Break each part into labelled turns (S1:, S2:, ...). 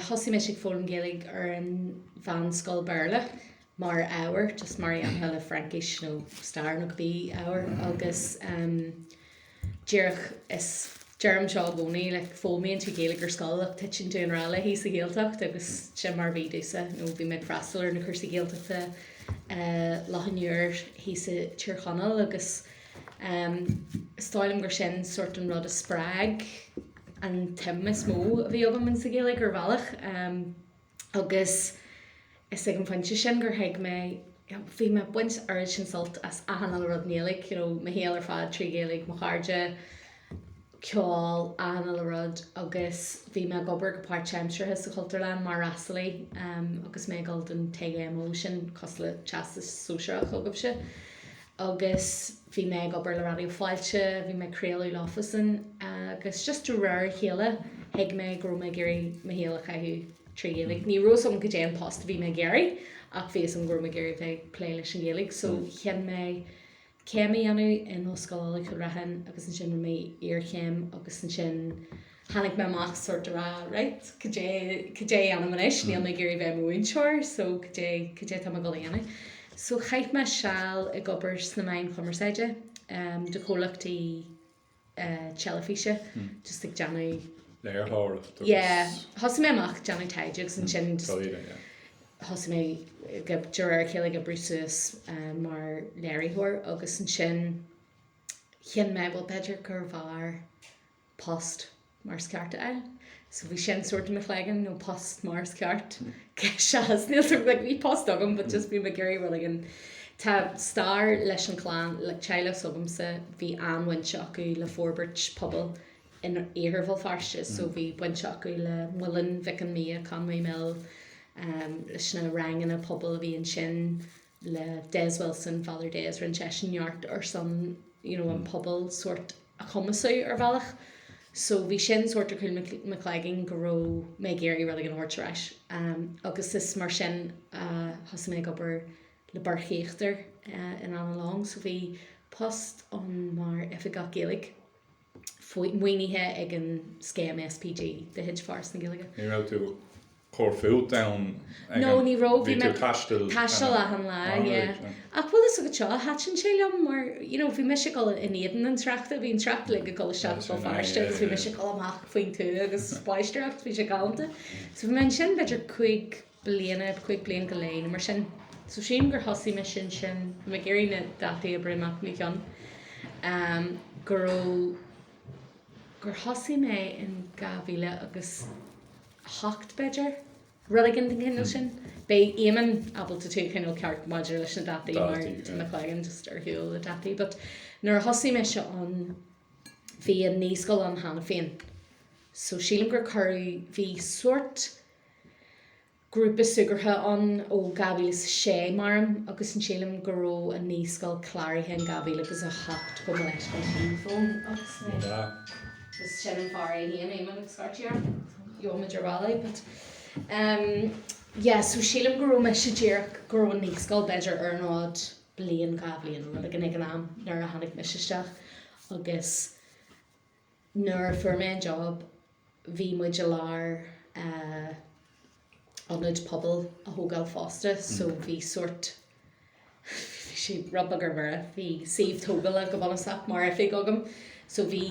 S1: Thosaigh mise ag foghlaim Gaeilge ar an mheánscoil Béarla mar ábhar, just mar a dhéanfá le Fraincis nó stair nó cibé ábhar agus díreach is deirim seo i gcónaí like foghlaimíonn tú Gaeilge ar scoil ach titeann tú i ngrá léi sa Ghaeltacht agus sin mar a bhí domhsa nó bhí mé ag freastal ar na cúrsaí Gaeltachta i Loch an Iúir thíos i Tír Chonaill agus is dóigh liom gur sin sort an rud a spreag an tsuim is mó a bhí agam in sa Ghaeilge ar bhealach agus is ag an phointe sin gur thuig mé bhí mé ag baint oiread sin sult as achan uile rud i nGaeilge, you know, mo shaol ar fad trí Ghaeilge, mo chairde, ceol, achan uile rud agus bhí mé ag obair go páirtaimseartha sa Chultúrlann mar fhreastalaí agus mé ag dul don TGMO sin cosúil le Teastas Sóisearach agaibhse agus bhí mé ag obair le Raidió Fáilte, bhí mé ag craoladh leofasan agus just de réir a chéile thuig mé go raibh mé ag iarraidh mo shaol a chaitheamh trí Ghaeilge. Ní raibh fhios agam cad é an post a bhí mé ag iarraidh ach bhí fhios agam go raibh mé ag iarraidh bheith ag plé leis an Ghaeilge so chinn mé céim a dhéanamh in Ollscoil Uladh, Cill Raithin agus ansin rinne mé iarchéim agus ansin tháinig mé amach sort a rá right cad é cad é a dhéanaim anois níl mé ag iarraidh bheith i mo mhúinteoir so cad é cad é atá mé ag dul a dhéanamh. So chaith mé seal ag obair sna meáin chumarsáide do chomhlachtaí teilifíse just ag déanamh.
S2: Léiritheoireacht
S1: agus. Yeah, thosaigh mé amach ag déanamh taighde agus ansin just thosaigh mé de réir a chéile ag oibriú suas mar léiritheoir agus ansin chinn mé bhuel b'fhéidir gurbh fhearr post mar is ceart a fháil. So bhí sin sort i mo chloigeann, nó post mar is ceart. Seachas, níl sort like bhí post agam but just bhí mé ag iarraidh rud éigin. Tá stair leis an chlann, like teaghlach s'agamsa, bhí an-bhaint acu le forbairt pobail in iarthar Bhéal Feirste so bhí baint acu le Muileann Mhic an Mhíodh, Conway Mill, leis na ranganna pobail a bhí ansin, le Des Wilson, Father Des, rinne seisean neart ar son you know an pobal sort a chumasú ar bhealach. So bhí sin sort ar chúl mo chloigeann go raibh mé ag iarraidh rud éigin a thabhairt ar ais. Agus is mar sin a thosaigh mé ag obair le Beart Íochtar in Annalong. So bhí post ann mar Oifigeach Gaeilge maoinithe ag an scéim SPG de chuid Foras na Gaeilge.
S2: Ní raibh tú cur fút ann
S1: ag No, ní raibh,
S2: bhí tú ag taisteal.
S1: Taisteal achan lá, yeah. Ach bhfuil fhios agat seo, thaitin sé liom mar, you know, bhí mise ag dul in éadan an tráchta, bhí an trácht uilig ag dul isteach go Béal Feirste agus bhí mise ag dul amach faoin tuath agus báisteach, bhí sé galánta. So bhí mé ansin b'fhéidir 5 bliana, 5 bliain go leith nó mar sin. So sílim gur thosaigh mise ansin, bhí mé ag iarraidh na dátaí a bhrú amach mo cheann, go raibh, gur thosaigh mé in 2000 agus 8 b'fhéidir, rud éigin den chineál sin. Beidh Éamonn ábalta tú a choinneáil ceart maidir leis na dátaí mar tá mo chloigeann just ar shiúl le dátaí but nuair a thosaigh mise ann bhí an naíscoil ann cheana féin so sílim gur cuireadh, bhí sórt grúpa súgartha ann ó 2006 maram agus an sílim go raibh an naíscoil cláraithe in 2008 gabh mo leithscéal sin an fón agus mé. Is sin an fear é féin, Éamonn agus Cartier. Gheobhaimid ar ball é but um yeah so sílim go raibh mise díreach go raibh an naíscoil b'fhéidir ar an fhód bliain, 2 bhliain nó rud éigin ag an am nuair a tháinig mise isteach agus nuair a fuair mé an job bhí muid i lár eh ionad pobail a thógáil fosta so bhí sórt, bhí sé rud beag ar mire, bhí suíomh tógála go bunúsach mar oifig agam so bhí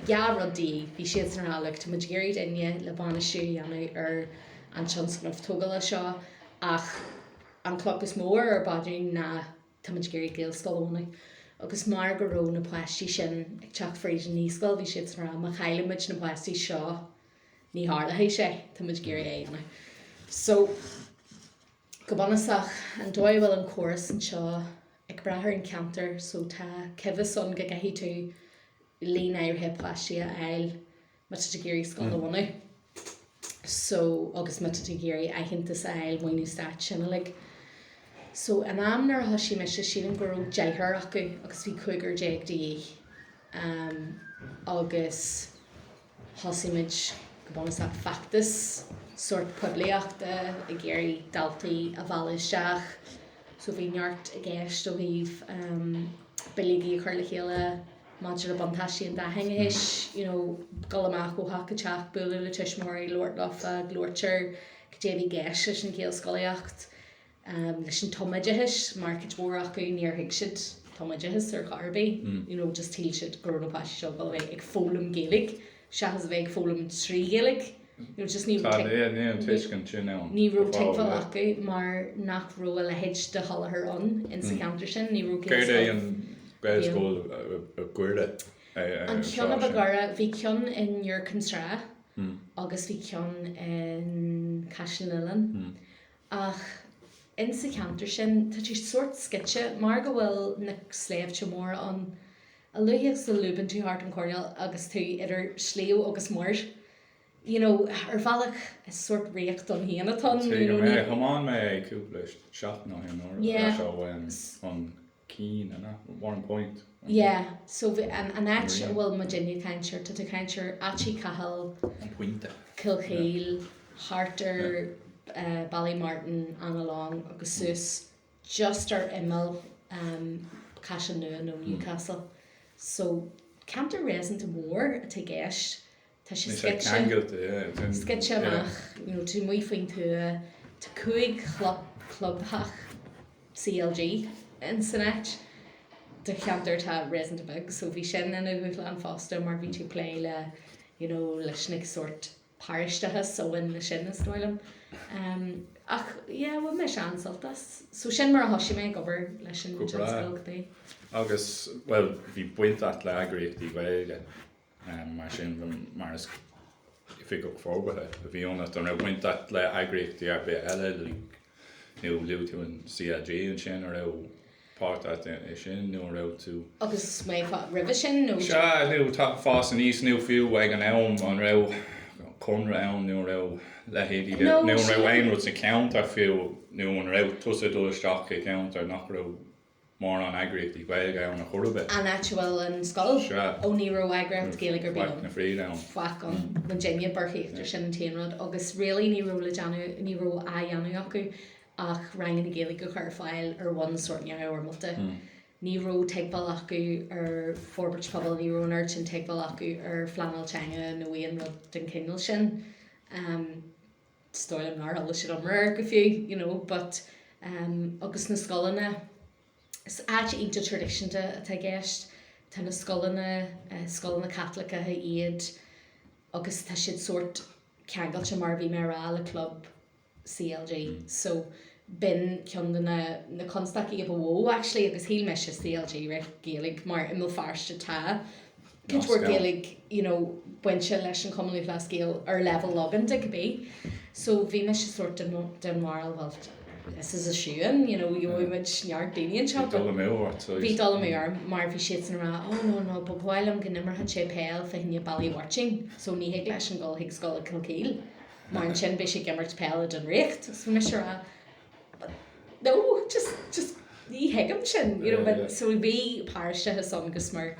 S1: dhá rud de dhíth, bhí siadsan ag rá look tá muid ag iarraidh duine le bainistiú a dhéanamh ar an tionscnamh tógála seo ach an cloch is mó ar ár bpaidrín ná tá muid ag iarraidh Gaelscoil a bhunú agus mar go raibh na páistí sin ag teacht fríd an naíscoil bhí siadsan ag rá má chailleann muid na páistí seo ní tharlóidh sé, tá muid ag iarraidh é a dhéanamh. So, go bunúsach, an dóigh a bhfuil an córas anseo, ag brath ar an cheantar, so tá coibhéis ann go gcaithfidh tú líon áirithe páistí a fháil má tá tú ag iarraidh scoil a bhunú. So, agus má tá tú ag iarraidh aitheantas a fháil, maoiniú stáit, sin uilig. So, an am nuair a thosaigh mise, sílim go raibh deichniúr acu agus bhí cúigear déag de dhíth. Um, agus Thosaigh muid go bunúsach feachtas sórt poiblíochta ag iarraidh daltaí a mhealladh isteach so bhí neart i gceist ó thaobh bileogaí a chur le chéile. maidir le buntáistí an dátheangachais, you know, dul amach ó theach go teach, bualadh le tuismitheoirí, labhairt leofa, labhairt ar cad é a bhí i gceist leis an Ghaelscolaíocht, leis an tumoideachas, mar cuid mhór acu níor thuig siad tumoideachas ar chor ar bith, you know, just shíl siad go raibh na páistí seo ag dul a bheith ag foghlaim Gaeilge seachas a bheith ag foghlaim trí Ghaeilge. You know, just ní
S2: raibh Tá, níl an tuiscint sin ann
S1: Ní raibh tuigbheáil acu mar nach raibh a leithéid de sholáthar ann in sa cheantar sin, ní raibh
S2: Céard é an Gaelscoil a gaire
S1: é An ceann a ba ghaire, bhí ceann in Iúr Cinn Trá agus bhí ceann in Caiseal na nOileán. Ach in sa cheantar sin, tá sé sórt scoite mar go bhfuil na sléibhte móra ann. A luaithe agus a lúbann tú thart an choirnéal agus tú idir sliabh agus muir, you know, ar bhealach is sórt ríocht ann féin atá ann, you know, ní.
S2: Thiomáin mé é cúpla seachtain ó shin nuair a bhí sé an Cinn, an ea? Warrenpoint.
S1: Yeah, so bhí an an áit a bhfuil muidinne ag caint air, tá tú ag caint ar Áit Uí Chathail,
S2: An Pointe.
S1: Cill Chaoil, thart ar Ballymartin, Annalong agus suas just ar imeall Caiseal Nua nó Newcastle. So ceantar réasúnta mór atá i gceist. Tá sé
S2: scoite, ceangailte,
S1: scoite amach, you know, tá amuigh faoin tuath, tá 5 chlub, clubtheach CLG in san áit do cheantar atá réasúnta beag, so bhí sin ina dhúshlán fosta mar bhí tú ag plé le, you know, leis na sórt paróisteachas a bhain leis sin is dóigh liom. Um, ach yeah, bhain mise an-sult as. So sin mar a thosaigh mé ag obair leis an
S2: Go breá.
S1: tionscal cibé.
S2: Agus, bhuel, bhí baint agat le eagraíochtaí Gaeilge. Mar sin, mar is oifigeach forbartha a bhí ionat, an raibh baint agat le eagraíochtaí ar bith eile, like, nó luaigh tú an CLG ansin, an raibh páirt agat i sin, nó an raibh tú.
S1: Agus mé roimhe sin, nó.
S2: Sea, nó tá fás aníos, nó fiú ag an am, an raibh Conradh ann, nó an raibh leithéidí de, nó an raibh aon rud sa cheantar fiú, nó an raibh tusa ag dul isteach i gceantar nach raibh mórán eagraíochtaí Gaeilge ann ar chor ar bith.
S1: An áit a bhfuil an scoil?
S2: Sea.
S1: Ó ní raibh eagraíocht Gaeilge ar bith
S2: ann. Faic na fríde ann.
S1: Faic ann. Muidinne Páirc Íochtar sin an t-aon rud agus really ní raibh le déanamh, ní raibh á dhéanamh acu ach ranganna Gaeilge a chur ar fáil ar bhonn sórt neamhfhoirmeálta. Ní raibh tuigbheáil acu ar forbairt pobail, ní raibh an oiread sin tuigbheáil acu ar phleanáil teanga nó aon rud den chineál sin. Is dóigh liom nár chuala siad iomrá air go fiú, you know, but um agus na scoileanna, is áit iontach traidisiúnta atá i gceist, tá na scoileanna, scoileanna Caitliceacha iad agus tá siad sórt ceangailte mar a bhí mé a rá le club CLG so b'in ceann de na na constaicí a ba mhó actually agus shíl mise CLG right Gaeilge mar i mBéal Feirste tá cuid mhór Gaeilge you know bainte leis an Chumann Lúthchleas Gael ar leibhéal logánta cibé so bhí mise sórt den den bharúil well this is a shoo-in you know gheobhaidh muid neart daoine anseo
S2: Bhí dul amú ort so
S1: bhí dul amú orm mar bhí siadsan ag rá oh no no ba mhaith liom go n-imreodh sé peil fá choinne Baile Mháirtín so ní thig leis an dul chuig scoil i Cill Chaoil mar ansin beidh sé ag imirt peil i Dún Ríocht agus bhí mise ag rá but no just just ní thuigim sin you know but so bhí paróisteachas ann go smior.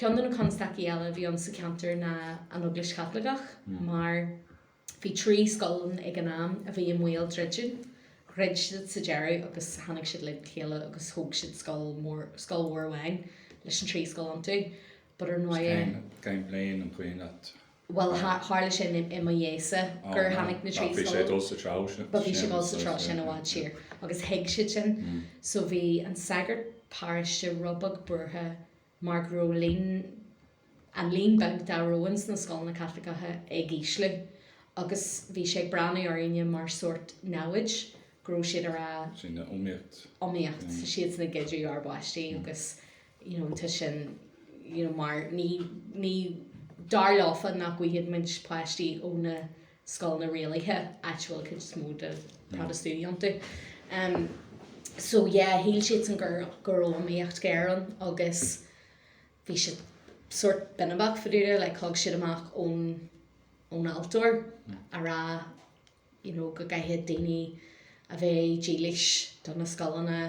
S1: Ceann de na constaicí eile a bhí ann sa cheantar ná an Eaglais Chaitliceach mar bhí 3 scoil ann ag an am a bhí i mbaol druidim. Dhruid siad sa deireadh agus tháinig siad le chéile agus thóg siad scoil mór scoil mhór amháin leis an 3 scoil iontu but ar ndóigh
S2: Cén bhliain an cuimhin leat?
S1: Bhuel, tharla sé i mo dhiaidhse gur tháinig na 3
S2: scoil. Bhí sé ag dul sa treo sin.
S1: Bhí sé ag dul sa treo sin i bhfad siar agus thuig siad sin. So bhí an sagart paróiste rud beag buartha mar go raibh líon, an líon beag dá raibh ins na scoileanna Caitliceacha ag ísliú agus bhí sé ag breathnú orainne mar sórt namhaid go raibh siad ag rá.
S2: Sin iomaíocht.
S1: Iomaíocht. Tá siadsan ag goideadh ár bpáistí agus you know tá sin you know mar ní ní dar leofa nach bhfaigheann muid páistí ó na scoileanna rialaithe áit a bhfuil cuid is mó de Protastúnaigh iontu. Um, so yeah, shíl siadsan gur go raibh iomaíocht ghéar ann agus bhí siad sórt binibeach fá dtaobh de, like thug siad amach ón ón altóir a rá you know go gcaithfidh daoine a bheith dílis do na scoileanna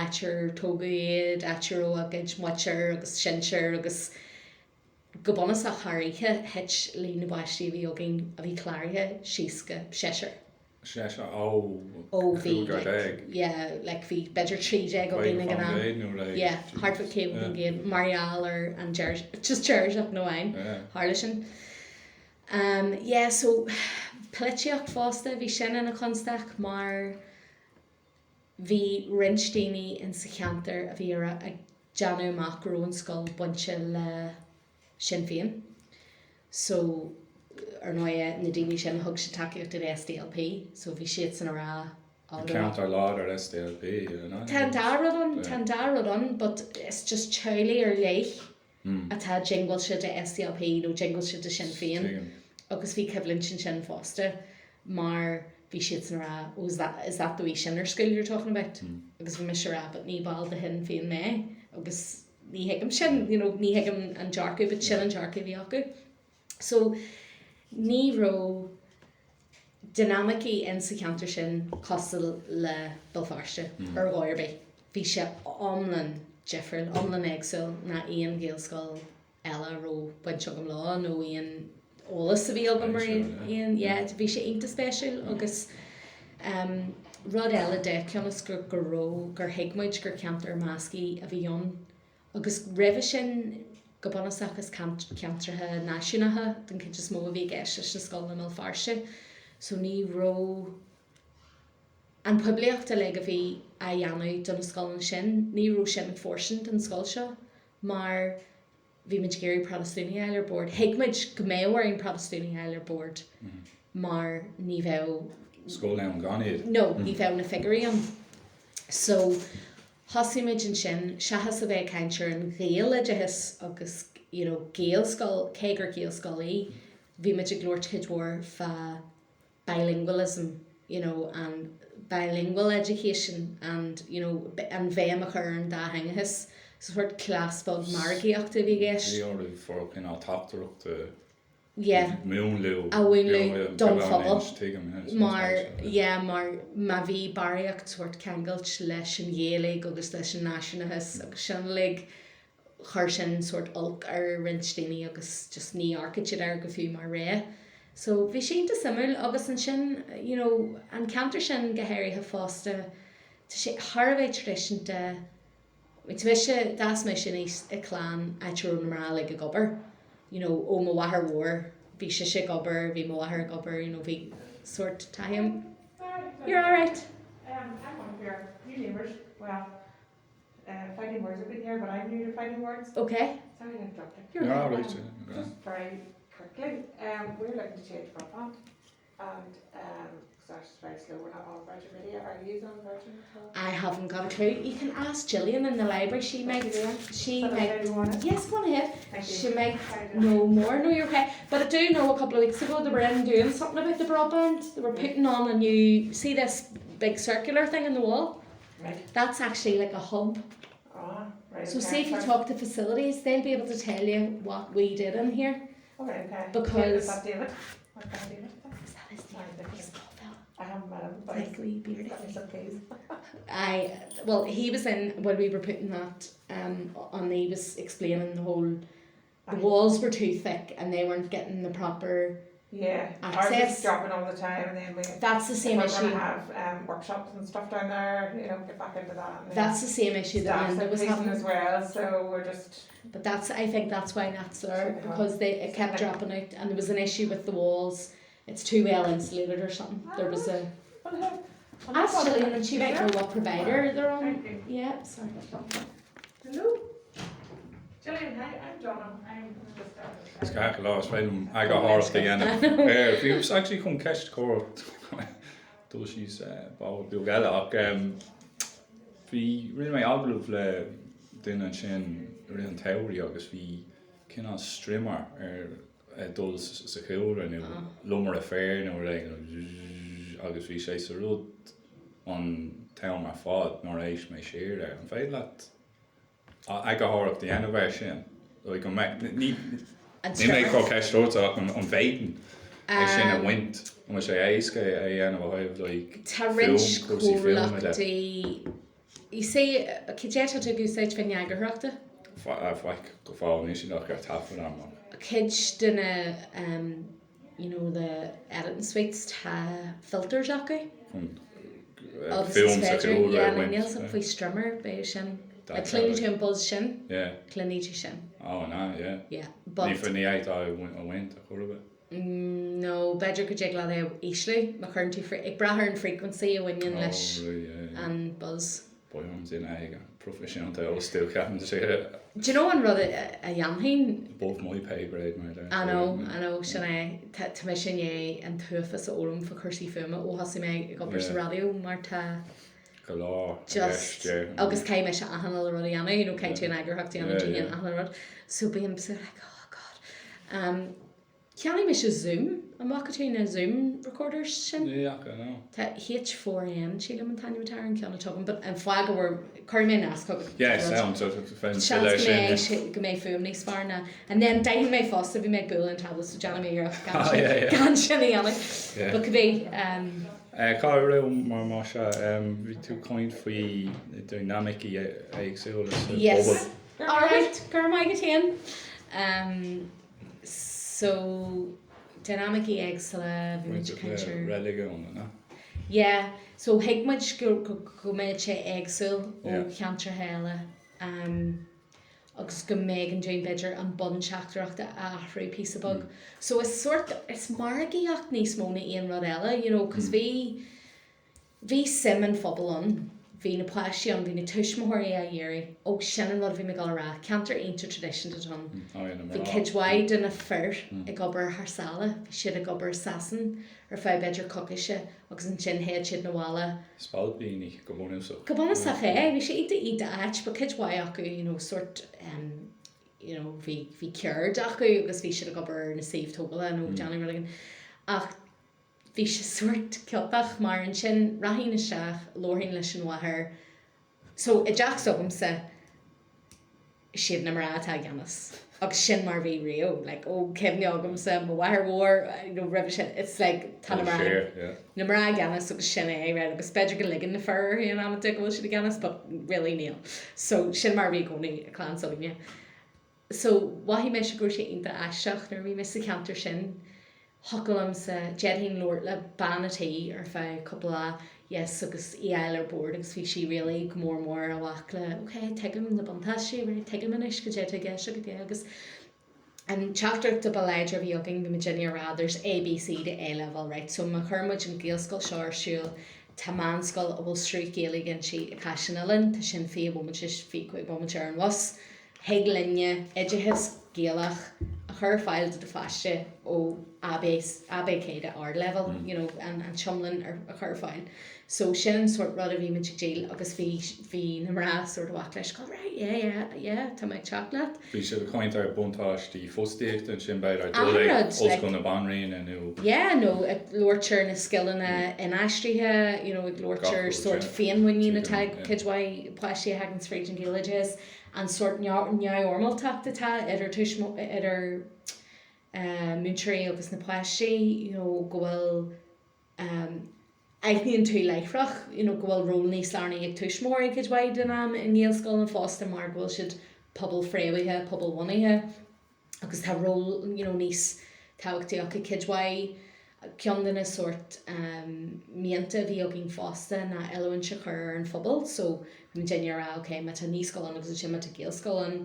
S1: áit ar tógadh iad, áit a raibh a gcuid muintir agus sinsir agus go bunúsach thar oíche thit líon na bpáistí a bhí againn a bhí cláraithe síos go seisear.
S2: Seisear, ó,
S1: Ó bhí, like, yeah, like bhí b'fhéidir 13 againn ag an am. Yeah, thart fá 50% mar gheall ar an just deireadh seachtaine amháin, tharla sin. Um, yeah, so polaitíocht fosta, bhí sin ina chonstaic mar bhí roinnt daoine in sa cheantar a bhí ag déanamh amach go raibh an scoil bainte le Sinn Féin. So, ar ndóighe, na daoine sin, thug siad tacaíocht don SDLP, so bhí siadsan a rá,
S2: oh, they're not. Ceantar láidir SDLP,
S1: an ea? Tá an dá rud ann, tá an dá rud ann, but it's just teaghlaigh ar leith atá diongbháilte do SDLP nó diongbháilte do Sinn Féin agus bhí coimhlint ansin fosta mar bhí siadsan a rá, oh, is that, is that the wee Shinner school you're talking about? Agus bhí mise a rá, but ní ball de Shinn Féin mé agus ní thuigim sin, you know, ní thuigim an dearcadh, but sin an dearcadh a bhí acu. So, ní raibh dinimicí in sa cheantar sin cosúil le Béal Feirste ar dhóigh ar bith. Bhí sé iomlán difriúil, iomlán éagsúil ná aon Ghaelscoil eile a raibh baint agam leo nó aon eolas a bhí agam ar aon, yeah, bhí sé iontach spéisiúil agus um, rud eile de, cionn is gur, go raibh, gur thuig muid gur ceantar measctha a bhí ann agus roimhe sin go bunúsach is ceantracha náisiúnacha den chuid is mó a bhí i gceist leis na scoileanna i mBéal Feirste so ní raibh an poiblíocht uilig a bhí á dhéanamh do na scoileanna sin, ní raibh sin ag fóirstean don scoil seo mar bhí muid ag iarraidh Protastúnaigh a fháil ar bord. Thuig muid go mbeadh orainn Protastúnaigh a fháil ar bord mar ní bheadh.
S2: scoil ann gan iad.
S1: No, ní bheadh na figiúirí ann. So, thosaigh muid ansin, seachas a bheith ag caint ar an Ghaeloideachas agus, you know, Gaelscoil, cé gur Gaelscoil í, bhí muid ag labhairt cuid mhór fá bilingualism, you know, and bilingual education and, you know, an bhéim a chur ar an dátheangachas. So sórt cleas beag margaíochta a bhí i gceist.
S2: Bhí oraibh cineál teachtaireacht a
S1: Yeah.
S2: mhúnlú.
S1: A mhúnlú don phobal. Mar, yeah, mar má bhí barraíocht sórt ceangailt leis an Ghaeilge agus leis an náisiúnachas agus sin uilig, chuir sin sórt olc ar roinnt daoine agus just ní amharcfadh siad air go fiú mar rogha. So bhí sé iontach suimiúil agus ansin you know an ceantar sin go háirithe fosta tá sé thar a bheith traidisiúnta, tá mise, d'fhás mise aníos i clann áit a raibh na mná uilig ag obair you know ó mo mháthair mhór bhí sise ag obair, bhí mo mháthair ag obair you know bhí sórt taithí agam. You're alright.
S3: Um, I'm one of your new neighbours. Well, Fighting Words have been here, but I'm new to Fighting Words.
S1: Ok.
S3: Sorry to interrupt you.
S1: You're
S2: You're
S1: all
S2: all
S1: right.
S2: right. yeah,
S3: Just very quickly, um, we're looking to change broadband, and um, because ours is very slow, we're not on Virgin Media. Are you on Virgin at all?
S1: I haven't got a clue. You can ask Gillian in the library. She might. She
S3: Is that
S1: might.
S3: okay, do you want it?
S1: Yes, go on ahead.
S3: Thank you.
S1: She might
S3: Sorry to-
S1: know more. No, you're okay. But I do know a couple of weeks ago they were in doing something about the broadband. They were putting on a new. See this big circular thing in the wall?
S3: Right.
S1: That's actually like a hub.
S3: Ah, right.
S1: So
S3: okay.
S1: see if you
S3: Sorry.
S1: talk to facilities, they'll be able to tell you what we did in here.
S3: All right, okay.
S1: because-
S3: Is that David? What kind of David?
S1: Is that his name?
S3: Sorry, thank
S1: He's
S3: you.
S1: tall fella.
S3: I haven't met him, but
S1: Like wee beardy.
S3: he's got me some keys.
S1: I well he was in when we were putting that um on he was explaining the whole the
S3: Aye.
S1: walls were too thick and they weren't getting the proper
S3: Yeah, ours
S1: Access.
S3: is dropping all the time, and then we
S1: that's the same
S3: if we're
S1: issue
S3: gonna have um, workshops and stuff down there, you know, get back into that. And then
S1: that's the same issue that
S3: staff's
S1: Linda was
S3: increasing
S1: having
S3: as well, so we're just
S1: but that's I think that's why that's there
S3: Yeah.
S1: because they it kept dropping out and there was an issue with the walls it's too well insulated or something there was a
S3: well, hey,
S1: ask Gillian and she might know what provider they're on
S3: Thank you.
S1: yeah sorry
S3: Hello, Gillian. Hi, I'm Donna. I'm just.
S2: Is gach lá is féidir liom eagarthóireacht a dhéanamh. Eh, Bhí actually chun ceist a chur dul síos ball beag eile ach bhí rinne mé agallamh le duine ansin i rith an tsamhraidh agus bhí cineál strimmer ar ag dul sa chúlra nó lomaire féir nó rud éigin agus bhí sé sa rud an t-am ar fad nár éist mé siar air. An féidir leat eagarthóireacht a dhéanamh air sin? Like an mbeidh, ní,
S1: An
S2: níl mé ag
S1: strimmer?
S2: cur ceist ort ach an an bhféadfainn é sin a bhaint, an bhfuil sé éasca é a dhéanamh ó thaobh like
S1: Tá roinnt
S2: fuaim, cúrsaí fuaime de?
S1: comhlachtaí You see, cad é atá tú ag úsáid fá choinne eagarthóireachta?
S2: Faic go fóill, níl siad ach ar taifead agam ach.
S1: Cuid de na. you know the editing suites tá filters acu.
S2: Chun
S1: Agus is
S2: fuaim sa
S1: féidir,
S2: chúlra
S1: yeah,
S2: a bhaint.
S1: níl 'fhios a'm faoi strimmer, b'fhéidir sin.
S2: That
S1: Like cluineann tú an buzz sin,
S2: Yeah.
S1: cluinfidh tú sin.
S2: Oh, an ea, yeah.
S1: Yeah, but.
S2: Ní fhéadfá é a bhaint ar chor ar bith.
S1: No, b'fhéidir go dtig leat é a ísliú má chuireann tú, ag brath ar an frequency a bhaineann
S2: Oh,
S1: leis
S2: right, yeah, yeah.
S1: an buzz.
S2: Beidh orm duine éigin proifisiúnta a fhostú, ceapaim.
S1: Do you know an rud a dhéanfainn?
S2: Above my pay grade mar a deir.
S1: I know, I know, sin é. Tá mise i ndiaidh an t-uafás a fhoghlaim fá chúrsaí fuaime ó thosaigh mé ag obair sa raidió mar tá
S2: go leor i
S1: just
S2: gceist, yeah.
S1: agus caithfidh mise achan uile rud a dhéanamh, you know, caithfidh tú an eagarthóireacht a dhéanamh, tú féin achan uile rud. So bím sort of like, oh God. Um, Cheannaigh mise Zoom, an bhfaca tú na Zoom recorders sin?
S2: Ní fhaca, no.
S1: Tá H4N, sílim an t-ainm atá ar an ceann atá agam, but an fáth go bhfuair, cuirfidh mé nasc chugat.
S2: Yeah, sound, so féin
S1: Seans go mbeidh sé, go mbeidh fuaim níos fearr ná, and then d'aithin mé fosta, bhí mé ag bualadh an tablet so déanfaidh mé iarracht gan sin,
S2: yeah, yeah.
S1: gan sin a dhéanamh.
S2: Yeah.
S1: But cibé, um.
S2: Cá rabhamar más ea, bhí tú ag caint faoi na dynamicí éagsúla sa phobal.
S1: Yes. Alright, go raibh maith agat féin. Um. So, dynamicí éagsúla, bhí muid ag caint ar.
S2: Reiligiún, an ea?
S1: Yeah, so thuig muid go go mbeadh sé éagsúil ó cheantracha eile agus go mb'éigean dúinn b'fhéidir an bunteachtaireacht a athrú píosa beag. So is sórt, is margaíocht níos mó ná aon rud eile, you know, cos bhí, Bhí suim an phobail ann, bhí na páistí ann, bhí na tuismitheoirí á iarraidh. Ó, sin an rud a bhí mé ag dul a rá, ceantar iontach traidisiúnta atá ann. Bhí cuid mhaith de na fir ag obair thar sáile, bhí siad ag obair i Sasain ar feadh b'fhéidir coicíse agus ansin théadh siad 'na bhaile.
S2: Spailpíní, go bunúsach.
S1: Go bunúsach é, bhí sé iontach iontach ait, but cuid mhaith acu, you know, sórt em, you know, bhí, bhí ceird acu agus bhí siad ag obair ar na suímh tógála nó ag déanamh rud éigin. Ach Bhí sé sórt ciotach mar ansin rachainn isteach, labharfainn leis an mháthair, so i dteach s'agamsa is iad na mná atá i gceannas agus sin mar a bhí riamh, like ó cuimhne agamsa mo mháthair mhór you know roimhe sin it's like tá na mná, na mná i gceannas agus sin é right agus b'fhéidir go ligeann na fir orthu in amanta go bhfuil siad i gceannas but really níl. So sin mar a bhí i gcónaí i clann s'againne. So mhothaigh mise go raibh sé iontach aisteach nuair a bhí mé sa cheantar sin. Thiocfadh liomsa, d'fhéadfainn labhairt le bean a' tí ar feadh cúpla lá, yes agus í a fháil ar bord agus bhí sí really go mór mór i bhfách le ok tuigim na buntáistí, right, tuigim anois goidé atá i gceist agat, yeah agus an teachtaireacht a ba láidre a bhí againn, bhí muidinne ag rá there's A, B, C to A level, right, so má chuir muid an Ghaelscoil seo ar siúl, tá meánscoil a bhfuil sruth Gaeilge inti i gCaiseal an Oileáin, tá sin 20 bomaite, 25 bomaite ar an bhus, Thig linne oideachas Gaelach a chur ar fáil do do pháiste ó ABC to ardleibhéal, you know, an t-iomlán a chur ar fáil. So sin an sórt rud a bhí muid ag díol agus bhí, bhí na mná sórt i bhfách leis, go right, yeah, yeah, yeah, tá mé ag teacht leat.
S2: Bhí siad ag caint ar buntáistí fostaíochta ansin b'fhéidir, dul ag Ollscoil na Banríona nó.
S1: Yeah, nó ag labhairt ar na scileanna inaistrithe, you know, ag labhairt ar sórt féinmhuinín atá ag cuid mhaith páistí a thagann fríd an Ghaeloideachas. an sórt neamhfhoirmeáltacht atá idir idir múinteoirí agus na páistí, you know, go bhfuil aithníonn tú láithreach, you know, go bhfuil ról níos lárnaí ag tuismitheoirí cuid mhaith den am i nGaelscoileanna fosta mar go bhfuil siad pobalfhréamhaithe, pobalbhunaithe. agus tá ról you know níos tábhachtaí acu cuid mhaith. Ceann de na sórt mianta a bhí againn fosta ná oiliúint a chur ar an phobal so bhí muidinne ag rá ok má tá naíscoil ann agus ansin má tá Gaelscoil ann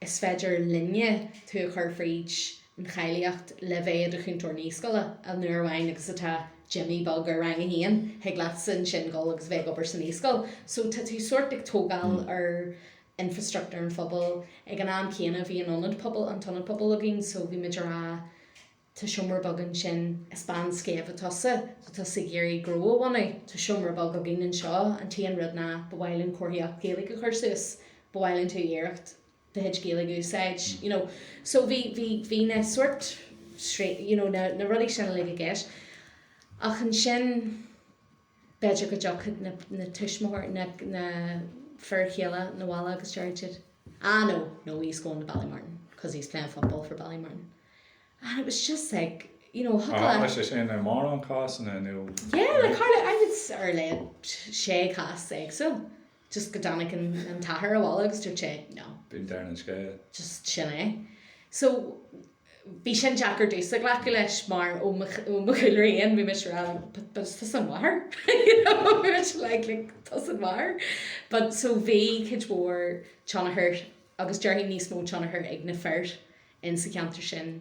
S1: is féidir linne tú a chur fríd an cháilíocht le bheith i do chúntóir naíscoile an uair amháin agus atá Jimmy beag ar rang a haon thig leatsa ansin dul agus bheith ag obair sa naíscoil. So tá tú sórt ag tógáil ar infrastruchtúr an phobail. Ag an am céanna bhí an ionad pobail, an t-ionad pobail againn so bhí muid ag rá tá seomra beag ansin, is bean scéimhe tusa, tá tusa ag iarraidh gnó a bhunú, tá seomra beag againn anseo, an t-aon rud ná ba mhaith linn comharthaíocht Ghaeilge a chur suas, ba mhaith linn tú iarracht do chuid Gaeilge a úsáid, you know. So bhí, bhí, bhí na sórt, you know, na, na rudaí sin uilig i gceist. Ach ansin. B'fhéidir go dtiocfadh na, na tuismitheoirí, na, na fir chéile 'na bhaile agus déarfaidh siad, ah no, no, he's going to Ballymartin because he's playing football for Ballymartin. And it was just like, you know, thiocfadh
S2: Tharla
S1: leat.
S2: sé sin i mórán cásanna nó?
S1: Yeah, like tharla, I would ar a laghad sé chás éagsúil, just go dtáinig an, an t-athair abhaile agus dúirt sé, no.
S2: B'in deireadh an scéil.
S1: Just sin é. So. Bhí sin deacair domhsa glacadh leis mar ó mo chúlra féin bhí mise ag rá but but is tusa an mháthair you know bhí mise like like tusa an mháthair but so bhí cuid mhór tionchar agus déarfainn níos mó tionchar ag na fir in sa cheantar sin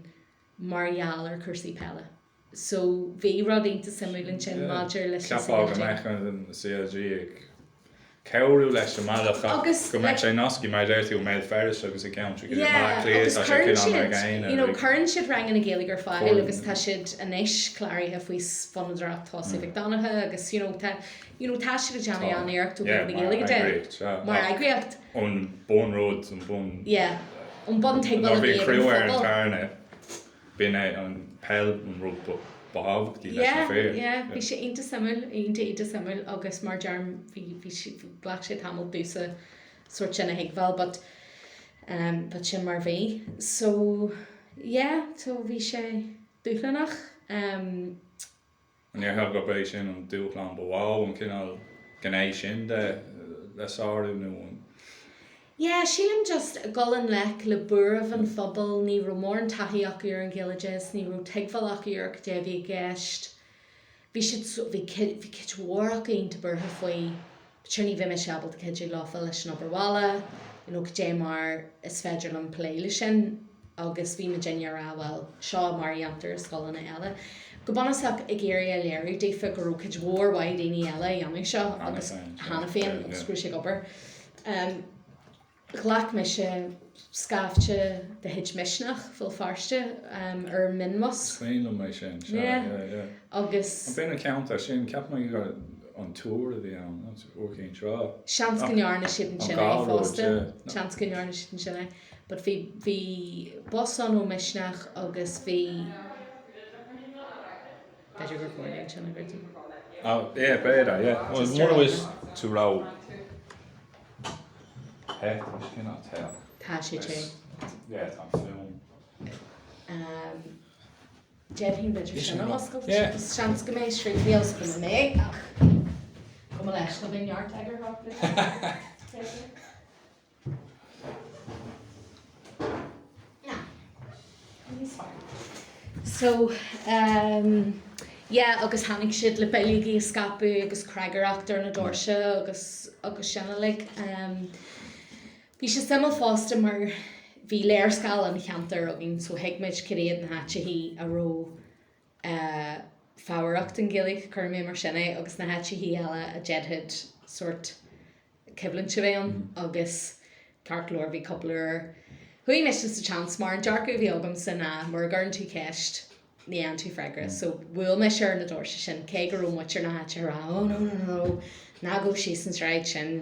S1: mar gheall ar cúrsaí peile. So bhí rud iontach suimiúil ansin maidir leis
S2: an CLG. Cheapfá go mbeadh an CLG ag cabhrú leis an mbealach ach go mbeadh sé nasctha mar a deir tú i mBéal Feirste agus i gceantracha i mBaile Átha Cliath tá sé cineál mar an gcéanna.
S1: You know cuireann siad ranganna Gaeilge ar fáil agus tá siad anois cláraithe faoi Fondúireacht Thosaigh Mhic Donncha agus you know tá you know tá siad ag déanamh an-iarracht ó thaobh na Gaeilge de mar eagraíocht.
S2: An bunrud, an bun.
S1: Yeah, an buntuigbheáil a bhí ag an phobal.
S2: B'in é an peil an rud ba thábhachtaí leis na fir.
S1: Yeah, yeah, bhí sé iontach suimiúil, iontach, iontach suimiúil agus mar deirim bhí, bhí sé, ghlac sé tamall domhsa sórt sin a thuigbheáil but, um, but sin mar bhí. So, yeah, so bhí sé dúshlánach, um.
S2: An ndéarfá gurb é sin an dúshlán ba mhó, an cineál gné sin de le sárú nó an.
S1: Yeah, sílim just dul i ngleic le buaireamh an phobail, ní raibh mórán taithí acu ar an Ghaeloideachas, ní raibh tuigbheáil acu ar cad é a bhí i gceist. Bhí siad so, bhí bhí cuid mhór acu iontach buartha faoi Sure ní bheidh mise ábalta cuidiú leofa leis an obair bhaile, you know cad é mar is féidir liom plé le sin agus bhí muidinne ag rá bhuel seo mar a dhéantar i scoileanna eile. Go bunúsach ag iarraidh a léiriú daofa go raibh cuid mhór mhaith daoine eile ag déanamh seo agus cheana féin agus go raibh sé ag obair. Ghlac mise scaifte de chuid Misneach Bhéal Feirste ar mhionbhus.
S2: Is cuimhin liom é sin, sea, yeah, yeah.
S1: Agus.
S2: An b'in an ceantar sin? Ceapaim gur an Túr a bhí ann, Iúr Cinn Trá.
S1: Seans go ndearna siad ansin é fosta. Seans go ndearna siad ansin é. But bhí, bhí bus ann ó Misneach agus bhí. B'fhéidir gur chóir dúinn sin a dhruidim.
S2: Oh, yeah, b'fhéidir, yeah. Well, mura bhfuil tú raibh te, tá sé cineál te.
S1: Tá sé te.
S2: Yeah, tá an fuaim.
S1: Déarfainn b'fhéidir sin a oscailt. Yeah. Seans go mbeidh srian, níl 's agam an mbeidh ach go mba leis go mbeidh neart eagarthóireachta. So, um, yeah, agus tháinig siad le bileogaí a scaipeadh agus cnagaireacht ar na doirse agus, agus sin uilig. Um, bhí sé suimiúil fosta mar bhí léarscáil an cheantair againn so thuig muid cad iad na háiteachaí a raibh eh, fabhrach don Ghaeilge, cuirfidh mé mar sin é, agus na háiteachaí eile a d'fhéadfadh sórt coimhlint a bheith ann agus ceart go leor bhí cúpla uair chuaigh mise sa tseans mar an dearcadh a bhí agamsa ná mura gcuireann tú ceist ní fhaigheann tú freagra so bhuail mise ar na doirse sin cé go raibh muintir na háite ag rá oh no no no ná gabh síos an tsráid sin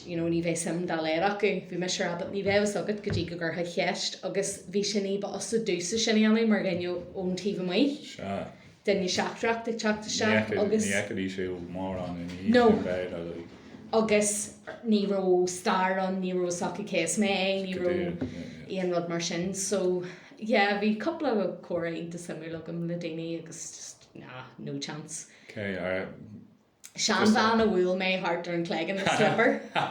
S1: you know ní bheidh suim dá laghad acu bhí mise ag rá but ní bheidh a fhios agat go dtí go gcuirfeá ceist agus bhí sé ní ba fhusa domhsa sin a dhéanamh mar dhuine ón taobh amuigh.
S2: Sea.
S1: duine seachtrach ag teacht isteach agus.
S2: Ní fheicfidís thú mórán ina dhiaidh
S1: No.
S2: sin b'fhéidir like.
S1: Agus ní raibh stair ann, ní raibh fhios acu cé is mé, ní raibh aon rud mar sin. So, yeah, bhí cúpla comhrá iontach suimiúil agam le daoine agus just, nah, no chance.
S2: Okay, alright.
S1: Seanbhean a bhuail mé thart ar an cloigeann le slipper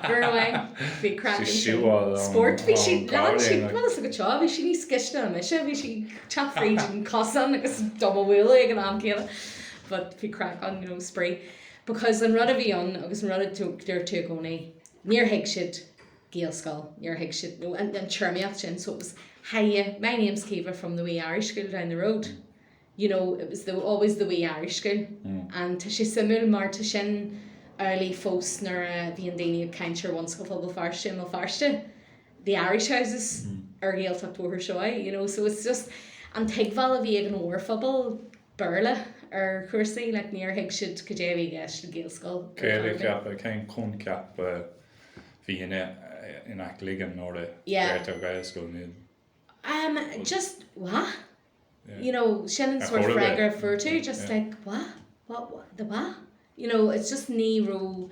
S1: uair amháin. Bhí craic ansin. Spórt. Bhí sí, lean sí, bhfuil fhios agat seo, bhí sí níos gaiste ná mise, bhí sí ag teacht fríd an cosán agus do mo bhualadh ag an am céanna. But bhí craic ann, you know, spraoi. Because an rud a bhí ann agus an rud a dúirt tú i gcónaí, níor thuig siad Gaelscoil, níor thuig siad, nó an téarmaíocht sin, so it was, hiya, my name's Caoimhe from the wee Irish school down the road. you know, it was the, always the wee Irish school and tá sé suimiúil mar tá sin amhlaidh fós nuair a bhíonn daoine ag caint ar Bhunscoil Phobal Feirste i mBéal Feirste, the Irish houses ar Ghaeltacht Bhóthar Seoighe, you know, so it's just an tuigbheáil a bhí ag an mhórphobal Béarla ar chúrsaí, like níor thuig siad cad é a bhí i gceist le Gaelscoil ar
S2: Céard a cheapfá, cén coincheap a bhí ina gcloigeann nuair a deirtear Gaelscoil? Níl.
S1: Um, just, what? You know, sin an sort freagra a fuair tú, just like, what? What, what, the what? You know, it's just ní raibh,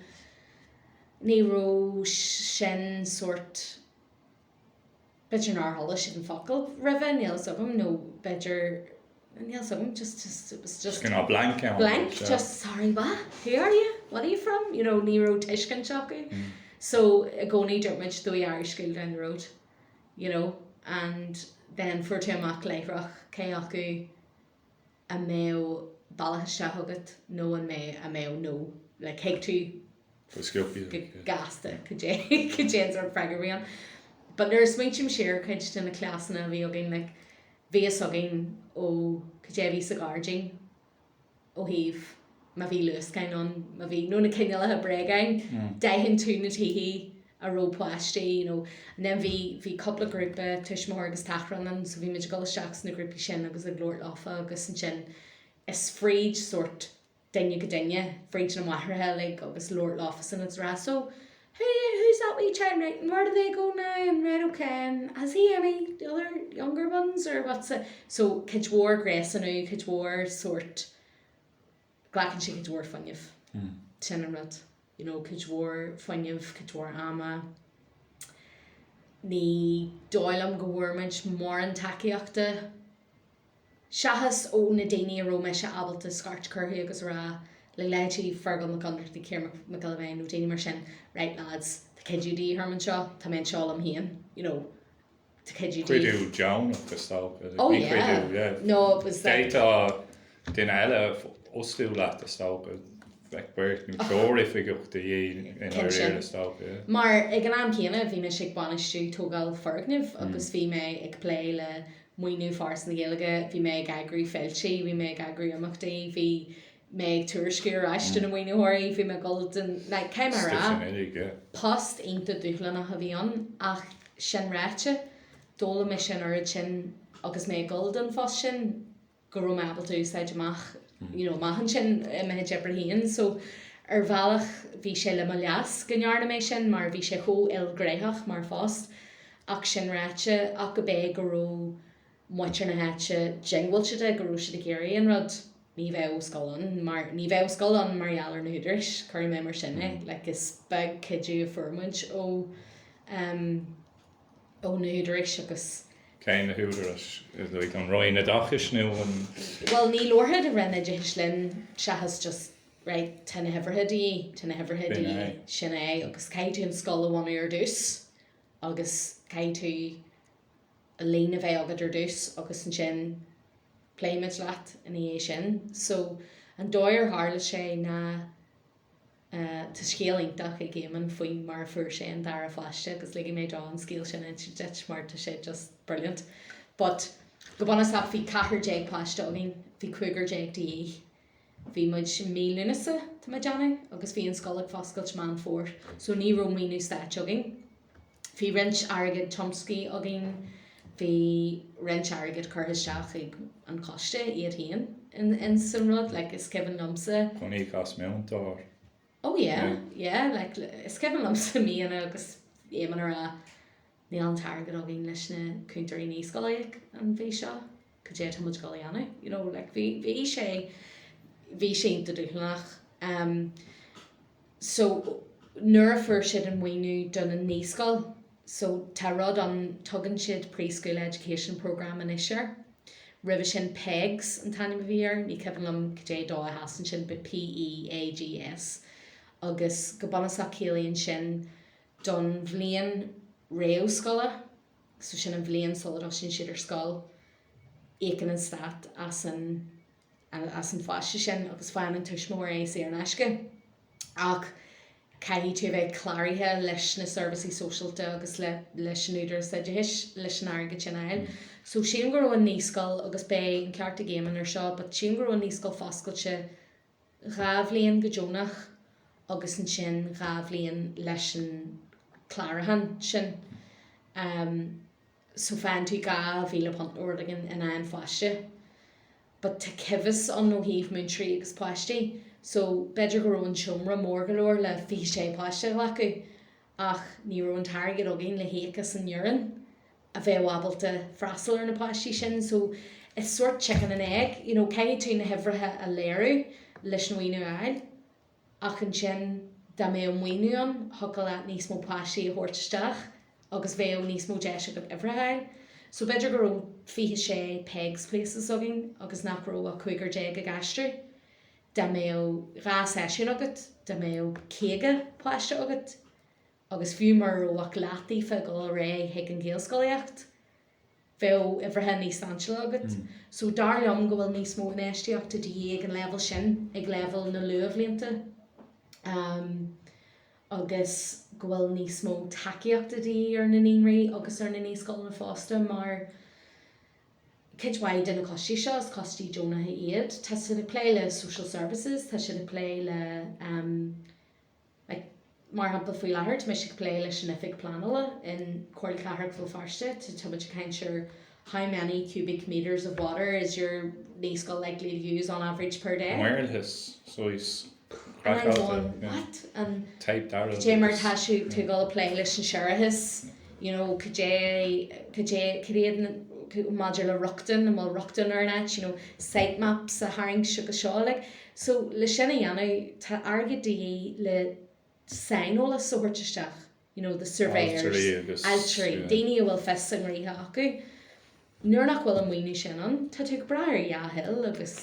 S1: ní raibh sin sort, b'fhéidir nár chuala siad an focal roimhe, níl fhios agam, nó b'fhéidir, níl fhios agam, just, just, it was just.
S2: Cineál blank
S1: ann. Blank, just, sorry, what? Who are you? What are you from? You know, ní raibh tuiscint acu. So, i gcónaí dúirt muid the wee Irish school down the road. you know, and then fuair tú amach láithreach cé acu a mbeadh bealach isteach agat nó an mbeadh a mbeadh no like thuig tú
S2: Go sciobtha,
S1: go
S2: yeah.
S1: gasta cad é cad é an sort freagra a bhí ann. But nuair a smaointím siar ar cuid de na cleasanna a bhí againn like bhí fhios againn ó cad é a bhí sa ghairdín ó thaobh má bhí luascáin ann, má bhí, nó na cineálacha bréagáin, d'aithin tú na tithe a raibh páistí, you know, and then bhí, bhí cúpla grúpa tuismitheoir agus tachrán ann, so bhí muid ag dul isteach sna grúpaí sin agus ag labhairt leofa agus ansin is fríd sórt duine go duine, fríd na máithreacha uilig agus labhairt leofasan agus rá so who, who's that wee child right and where do they go now and right okay and has he any other younger ones or what's it so cuid mhór gréasánú, cuid mhór sórt glacann sé cuid mhór fuinnimh sin an rud you know cuid mhór fuinnimh, cuid mhór ama. Ní dóigh liom go bhfuair muid mórán tacaíochta Seachas ó na daoine a raibh mise ábalta scairt a chur orthu agus a rá le leithéidí Fergal Mac Ionnrachtaigh, Ciarán Mac Giolla Bhéin nó daoine mar sin, right lads, tá cuidiú de dhíth orm anseo, tá mé anseo liom féin, you know, tá cuidiú de
S2: dhíth. Cuidiú deonach is dócha.
S1: Oh yeah.
S2: Yeah.
S1: No, it was like.
S2: D'fhéadfá duine eile a fhostú leat is dócha, bheadh beirt nó triúr oifigeach de dhíth i ndáiríre is dócha, yeah.
S1: Mar ag an am céanna bhí mise ag bainistiú tógáil foirgnimh agus bhí mé ag plé le maoiniú Foras na Gaeilge, bhí mé ag eagrú féiltí, bhí mé ag eagrú imeachtaí, bhí mé ag tuairisciú ar ais do na maoinitheoirí, bhí mé ag dul den, like, caithfidh mé a rá, post iontach dúshlánach a bhí ann ach sin ráite, d'fhoghlaim mise an oiread sin agus mé ag dul don phost sin go raibh mé ábalta úsáid amach you know amach ansin i mo chuid oibre féin so ar bhealach bhí sé le mo leas go ndearna mé sin mar bhí sé chomh ilghnéitheach mar phost ach sin ráite ach go bé go raibh muintir na háite diongbháilte de go raibh siad ag iarraidh an rud ní bheadh scoil ann mar ní bheadh scoil ann mar gheall ar na húdaráis cuirfidh mé mar sin é like is beag cuidiú a fuair muid ó um, ó na húdaráis agus.
S2: Cé na húdaráis? Like an Roinn Oideachais nó an.
S1: Bhuel ní labharfaidh an Roinn Oideachais linn seachas just right tá na huimhreacha de dhíth, tá na huimhreacha de dhíth, sin é agus caithfidh tú an scoil a bhunú ar dtús agus caithfidh tú líon a bheith agat ar dtús agus ansin pléifimid leat ina dhiaidh sin. So an dóigh ar tharla sé ná Tá scéal iontach ag Éamonn faoi mar a fuair sé an dara pháiste agus ligfidh mé dó an scéal sin a insint duit mar tá sé just brilliant. But go bunúsach bhí 14 páiste againn, bhí cúigear déag de dhíth. Bhí muid i mí Lúnasa, tá mé ag déanamh, agus bhí an scoil ag foscailt Meán Fómhair so ní raibh maoiniú stáit againn. Bhí roinnt airgead tiomsaithe againn, bhí roinnt airgid curtha isteach ag an choiste iad féin in san rud, like is cuimhin liomsa.
S2: Chun íoc as múinteoir.
S1: Oh yeah, yeah, like is cuimhin liomsa míonna agus Éamonn a rá níl an t-airgead againn leis na cúntóirí naíscoile a íoc an mhí seo, cad é atá muid ag dul a dhéanamh, you know, like bhí, bhí sé, bhí sé iontach dúshlánach. Um, So, nuair a fuair siad an maoiniú don naíscoil, so tá rud ann, tugann siad Pre-School Education Programme anois air. Roimhe sin PEGS an t-ainm a bhí air, ní cuimhin liom cad é dó a sheasann sin but P-E-A-G-S. Agus go bunúsach ciallaíonn sin don bhliain réamhscoile, so sin an bhliain sula dtosaíonn siad ar scoil, íocann an stát as an as an pháiste sin agus faigheann an tuismitheoir é saor in aisce. Ach caithfidh tú a bheith cláraithe leis na seirbhísí sóisialta agus le leis an Údarás Oideachais leis an airgead sin a fháil. So sílim go raibh an naíscoil, agus beidh an ceart ag Éamonn ar seo, but sílim go raibh an naíscoil foscailte 2 bhliain go deonach agus ansin 2 bhliain leis an clárúchán sin. So faigheann tú £2,000 nó rud éigin in aghaidh an pháiste. But tá coimheas ann ó thaobh múinteoirí agus páistí so b'fhéidir go raibh an seomra mór go leor le 26 páiste a ghlacadh ach ní raibh an t-airgead againn le híoc as an fhoireann a bheadh ábalta freastal ar na páistí sin so it's sort chicken and egg, you know, caithfidh tú na huimhreacha a léiriú leis an mhaoiniú a fháil. Ach ansin, dá mbeadh maoiniú ann, thiocfadh leat níos mó páistí a thabhairt isteach agus bheadh níos mó deis agat uimhreacha a fháil. So b'fhéidir go raibh 26 PEGS places againn agus nach raibh ach cúigear déag ag aistriú. Dá mbeadh 2 seisiún agat, dá mbeadh 50 páiste agat, agus fiú mura raibh ach leath díofa ag dul ar aghaidh chuig an Ghaelscolaíocht. Bheadh uimhreacha níos sláintiúla agat. So dar liom go bhfuil níos mó infheistíochta de dhíth ag an leibhéal sin, ag leibhéal na luathbhlianta, agus go bhfuil níos mó tacaíochta de dhíth ar na naíonraí agus ar na naíscoileanna fosta mar cuid mhaith de na coistí seo, is coistí deonacha iad. Tá siad ag plé le social services, tá siad ag plé le Like, mar shampla, faoi láthair, tá mise ag plé leis an Oifig Pleanála in Comhairle Cathrach Bhéal Feirste, tá muid ag caint ar how many cubic metres of water is your naíscoil likely to use on average per day?
S2: Maorlathas, saghas
S1: And I'm going, what? And
S2: Type
S1: cad é mar tá tú ag dul ag plé leis an séarachas, you know, cad é, cad é, cad iad na, maidir le rochtain, an bhfuil rochtain ar an áit, you know, site maps a tharraingt agus seo, like. So, le sin a dhéanamh, tá airgead de dhíth le saineolas a thabhairt isteach, you know, the surveyors,
S2: Ailtirí agus,
S1: ailtirí,
S2: yeah.
S1: daoine a bhfuil fios a ngraithe acu. Nuair nach bhfuil an maoiniú sin ann, tá tú ag brath ar dhea-thoil agus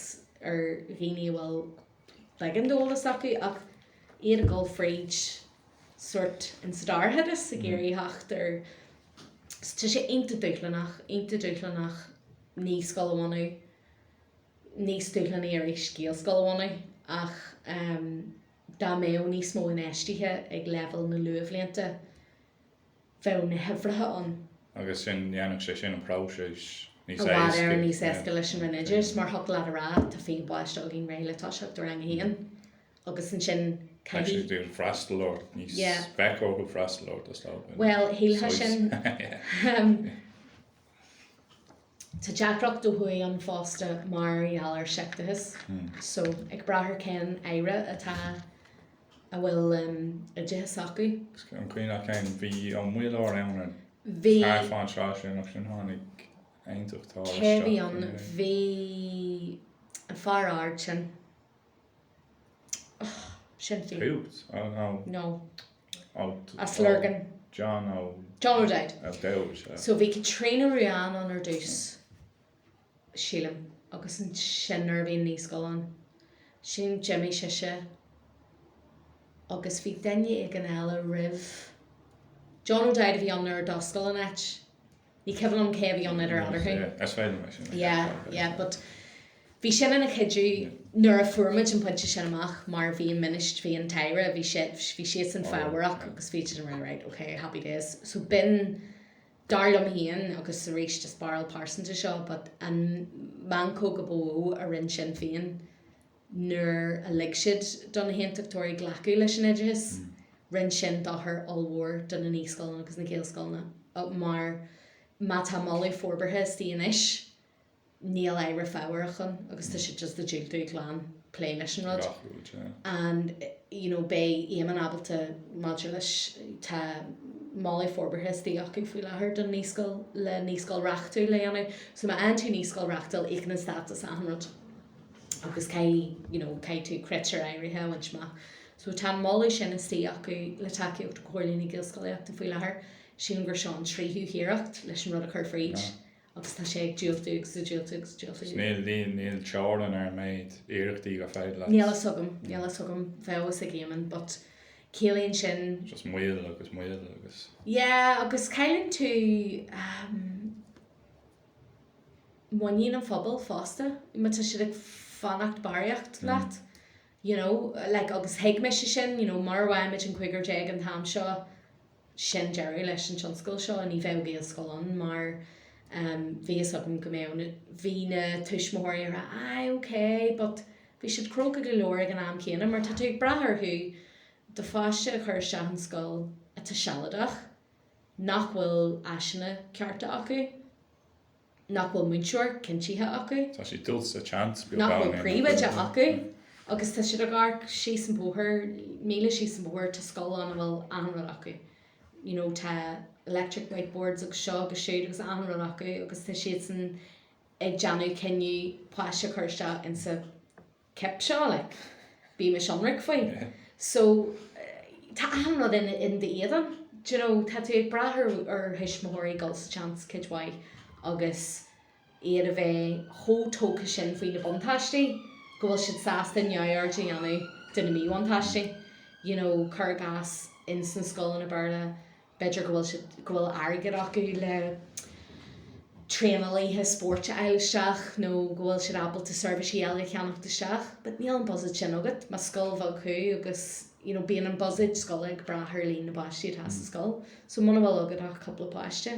S1: ar dhaoine a bhfuil beagán d'eolas acu ach iad ag dul fríd sórt an sa dorchadas ag iarraidh theacht ar so tá sé iontach dúshlánach, iontach dúshlánach naíscoil a bhunú. níos dúshlánaí arís Gaelscoil a bhunú ach dá mbeadh níos mó infheistithe ag leibhéal na luathbhlianta bheadh na huimhreacha ann.
S2: Agus sin, dhéanfadh sé sin an próiseas níos
S1: I bhfad
S2: éasca.
S1: Éireann níos éasca leis an Roinn Oideachais mar thiocfadh leat a rá tá 20 páiste againn réidh le toiseacht i rang a haon agus ansin
S2: Beidh
S1: caithfidh.
S2: siad ag freastal ort níos,
S1: Yeah.
S2: bheadh orthu freastal ort is dócha.
S1: Bhuel, shílfeá sin. Tá deacracht ó thuaidh ann fosta mar gheall ar seicteachas so ag brath ar cén aire atá a bhfuil oideachas acu.
S2: An cuimhin leat cén, bhí Ó Muilleoir ann ar
S1: Bhí.
S2: thart fán tráth sin ach ansin tháinig aontachtóir
S1: Cé a bhí
S2: isteach
S1: ann?
S2: ina.
S1: Bhí an fear ard sin. Sinn Féin.
S2: Cúped? Oh no.
S1: No.
S2: Ó.
S1: As Lurgan.
S2: John Ó.
S1: John O'Dowd.
S2: O'Dowd, sea.
S1: So bhí Caitríona Ruane ann ar dtús, sílim, agus ansin nuair a bhí an naíscoil ann, sílim d'imigh sise agus bhí duine éigin eile roimh. John O'Dowd a bhí ann nuair a d'oscail an áit. Ní cuimhin liom cé a bhí ann idir eatarthu.
S2: Yeah, is féidir liom é sin a
S1: Yeah,
S2: cheapadh.
S1: yeah, but bhí sin ina chuidiú nuair a fuair muid an pointe sin amach mar bhí an minister, bhí an tAire, bhí sé, bhí siadsan fabhrach agus bhí siad right, right, okay, happy days. So b'in, dar liom féin, agus arís is barúil pearsanta seo, but an meancóg a ba mhó a rinne Sinn Féin Nuair a lig siad do na hAontachtóirí glacadh leis an oideachas, rinne sin dochar ollmhór do na naíscoileanna agus na Gaelscoileanna mar má tá moladh forbartha istigh anois, níl aire fabhrach ann agus tá siad just ag diúltú glan plé leis an rud. And you know beidh Éamon ábalta maidir leis, tá moladh forbartha istigh acu faoi láthair don naíscoil le naíscoil reachtúil a dhéanamh. So má fhaigheann tú naíscoil reachtúil íocann an stát as achan rud. agus caithfidh, you know, caithfidh tú critéir áirithe a bhaint amach. So tá an moladh sin istigh acu le tacaíocht Chomhairle na Gaelscolaíochta faoi láthair. Sílim gur seo an tríú hiarracht leis an rud a chur fríd agus tá sé ag diúltú agus ag diúltú agus ag diúltú.
S2: Níl, níl, níl teorainn ar an méid iarrachtaí gur féidir leat.
S1: Níl a fhios agam, níl a fhios agam, bheadh a fhios ag Éamon but ciallaíonn sin.
S2: Just moill agus moill agus.
S1: Yeah agus cailleann tú um, muinín an phobail fosta, má tá siad ag fanacht barraíocht leat, you know, like agus thuig mise sin, you know, mura bhfaighimid an cúigear déag an t-am seo, sin deireadh leis an tionscal seo, ní bheadh Gaelscoil ann mar um bhí fhios agam go mbeadh na, bhí na tuismitheoirí ag rá aye ok but bhí siad cróga go leor ag an am céanna mar tá tú ag brath orthu do pháiste a chur isteach in scoil atá sealadach, nach bhfuil áiseanna cearta acu, nach bhfuil múinteoir cinntithe acu.
S2: Tá siad dul sa tseans
S1: beagán. Nach bhfuil príomhoide acu agus tá siad ag amharc síos an bóthar, míle síos an bóthar tá scoil ann a bhfuil achan rud acu. You know tá electric whiteboards agus seo agus siúd agus achan rud acu agus tá siadsan ag déanamh cinneadh páiste a chur isteach insa cip seo, like, bímis ionraic faoi. So, tá achan rud in, in d'éadan, do you know, tá tú ag brath ar, ar thuismitheoirí dul sa tseans cuid mhaith agus iad a bheith chomh tógtha sin faoi na buntáistí go bhfuil siad sásta neamhaird a dhéanamh de na míbhuntáistí, you know, cuir i gcás ins na scoileanna Béarla, b'fhéidir go bhfuil siad, go bhfuil airgead acu le. Traenálaithe spóirt a fháil isteach nó go bhfuil siad ábalta seirbhísí eile a cheannacht isteach but níl an buiséad sin agat más scoil bheag thú agus you know bíonn an buiséad scoile ag brath ar líon na bpáistí atá sa scoil so muna bhfuil agat ach cúpla páiste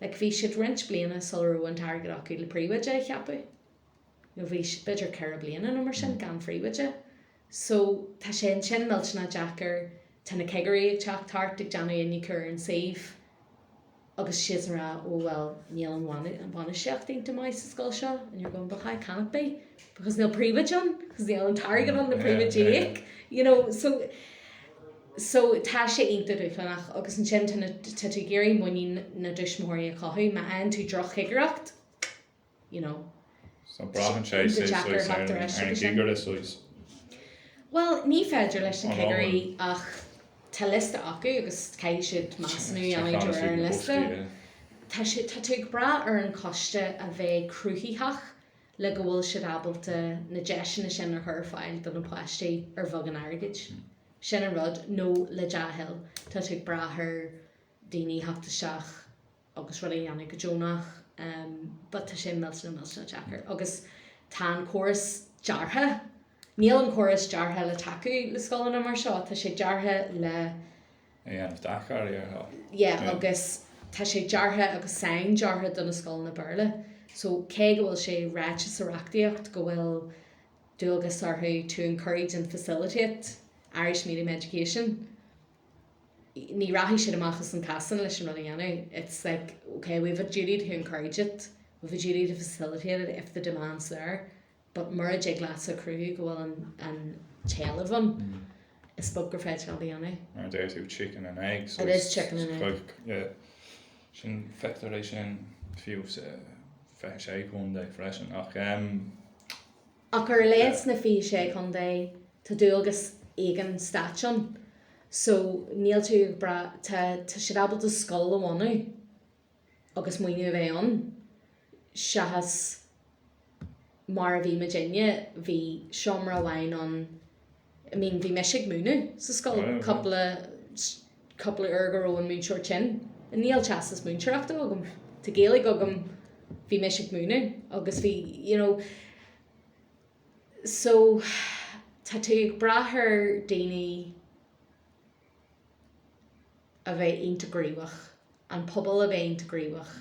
S1: like bhí siad roinnt bliana sula raibh an t-airgead acu le príomhoide a cheapadh nó bhí siad b'fhéidir 4 bliana nó mar sin gan phríomhoide so tá sé ansin millteanach deacair tá na cigirí ag teacht thart ag déanamh iniúchadh ar an suíomh agus siadsan ag rá oh well níl an bhainistíocht iontach maith sa scoil seo and you're going but how can it be because níl príomhoide ann because níl an t-airgead ann le príomhoide a íoc you know so so tá sé iontach dúshlánach agus ansin tá na tá tú ag iarraidh muinín na dtuismitheoirí a chothú má fhaigheann tú droch-chigireacht you know.
S2: So braitheann sé saghas ar an gcigire saghas.
S1: Bhuel, ní féidir leis na cigirí ach tá liosta acu agus caithfidh siad measúnú a dhéanamh de réir an liosta. Tá sé, tá tú ag brath ar an choiste a bheith cruthaitheach le go bhfuil siad ábalta na deiseanna sin a chur ar fáil do na páistí ar bheagán airgid. Sin an rud, nó le dea-thoil. Tá tú ag brath ar daoine a theacht isteach agus rud a dhéanamh go deonach but tá sé millteanach millteanach deacair agus tá an córas deartha, níl an córas deartha le tacú le scoileanna mar seo, tá sé deartha le.
S2: a dhéanamh deacair ar.
S1: Yeah agus tá sé deartha agus saindeartha do na scoileanna Béarla so cé go bhfuil sé ráite sa reachtaíocht go bhfuil dualgas orthu to encourage and facilitate Irish medium education, ní rachaidh siad amach as an casán leis an rud a dhéanamh. It's like, ok, we've a duty to encourage it, we've a duty to facilitate it if the demand's there, but mura dtig leatsa cruthú go bhfuil an an t-éileamh ann, is beag gur féidir leat a dhéanamh.
S2: Mar a deir tú, chicken and egg.
S1: It is chicken and egg.
S2: Yeah. Sin, feictear é sin fiú sa 26 contae freisin ach em.
S1: Ach ar a laghad sna 26 contae tá dualgas ag an stáit ann so níl tú ag brath, tá tá siad ábalta scoil a bhunú agus maoiniú a bheith ann seachas mar a bhí muidinne, bhí seomra amháin ann, I mean bhí mise ag múineadh sa scoil cúpla cúpla uair go raibh an múinteoir tinn. Níl teastas múinteoireachta agam, tá Gaeilge agam, bhí mise ag múineadh agus bhí, you know, so tá tú ag brath ar daoine a bheith iontach gníomhach, an pobal a bheith iontach gníomhach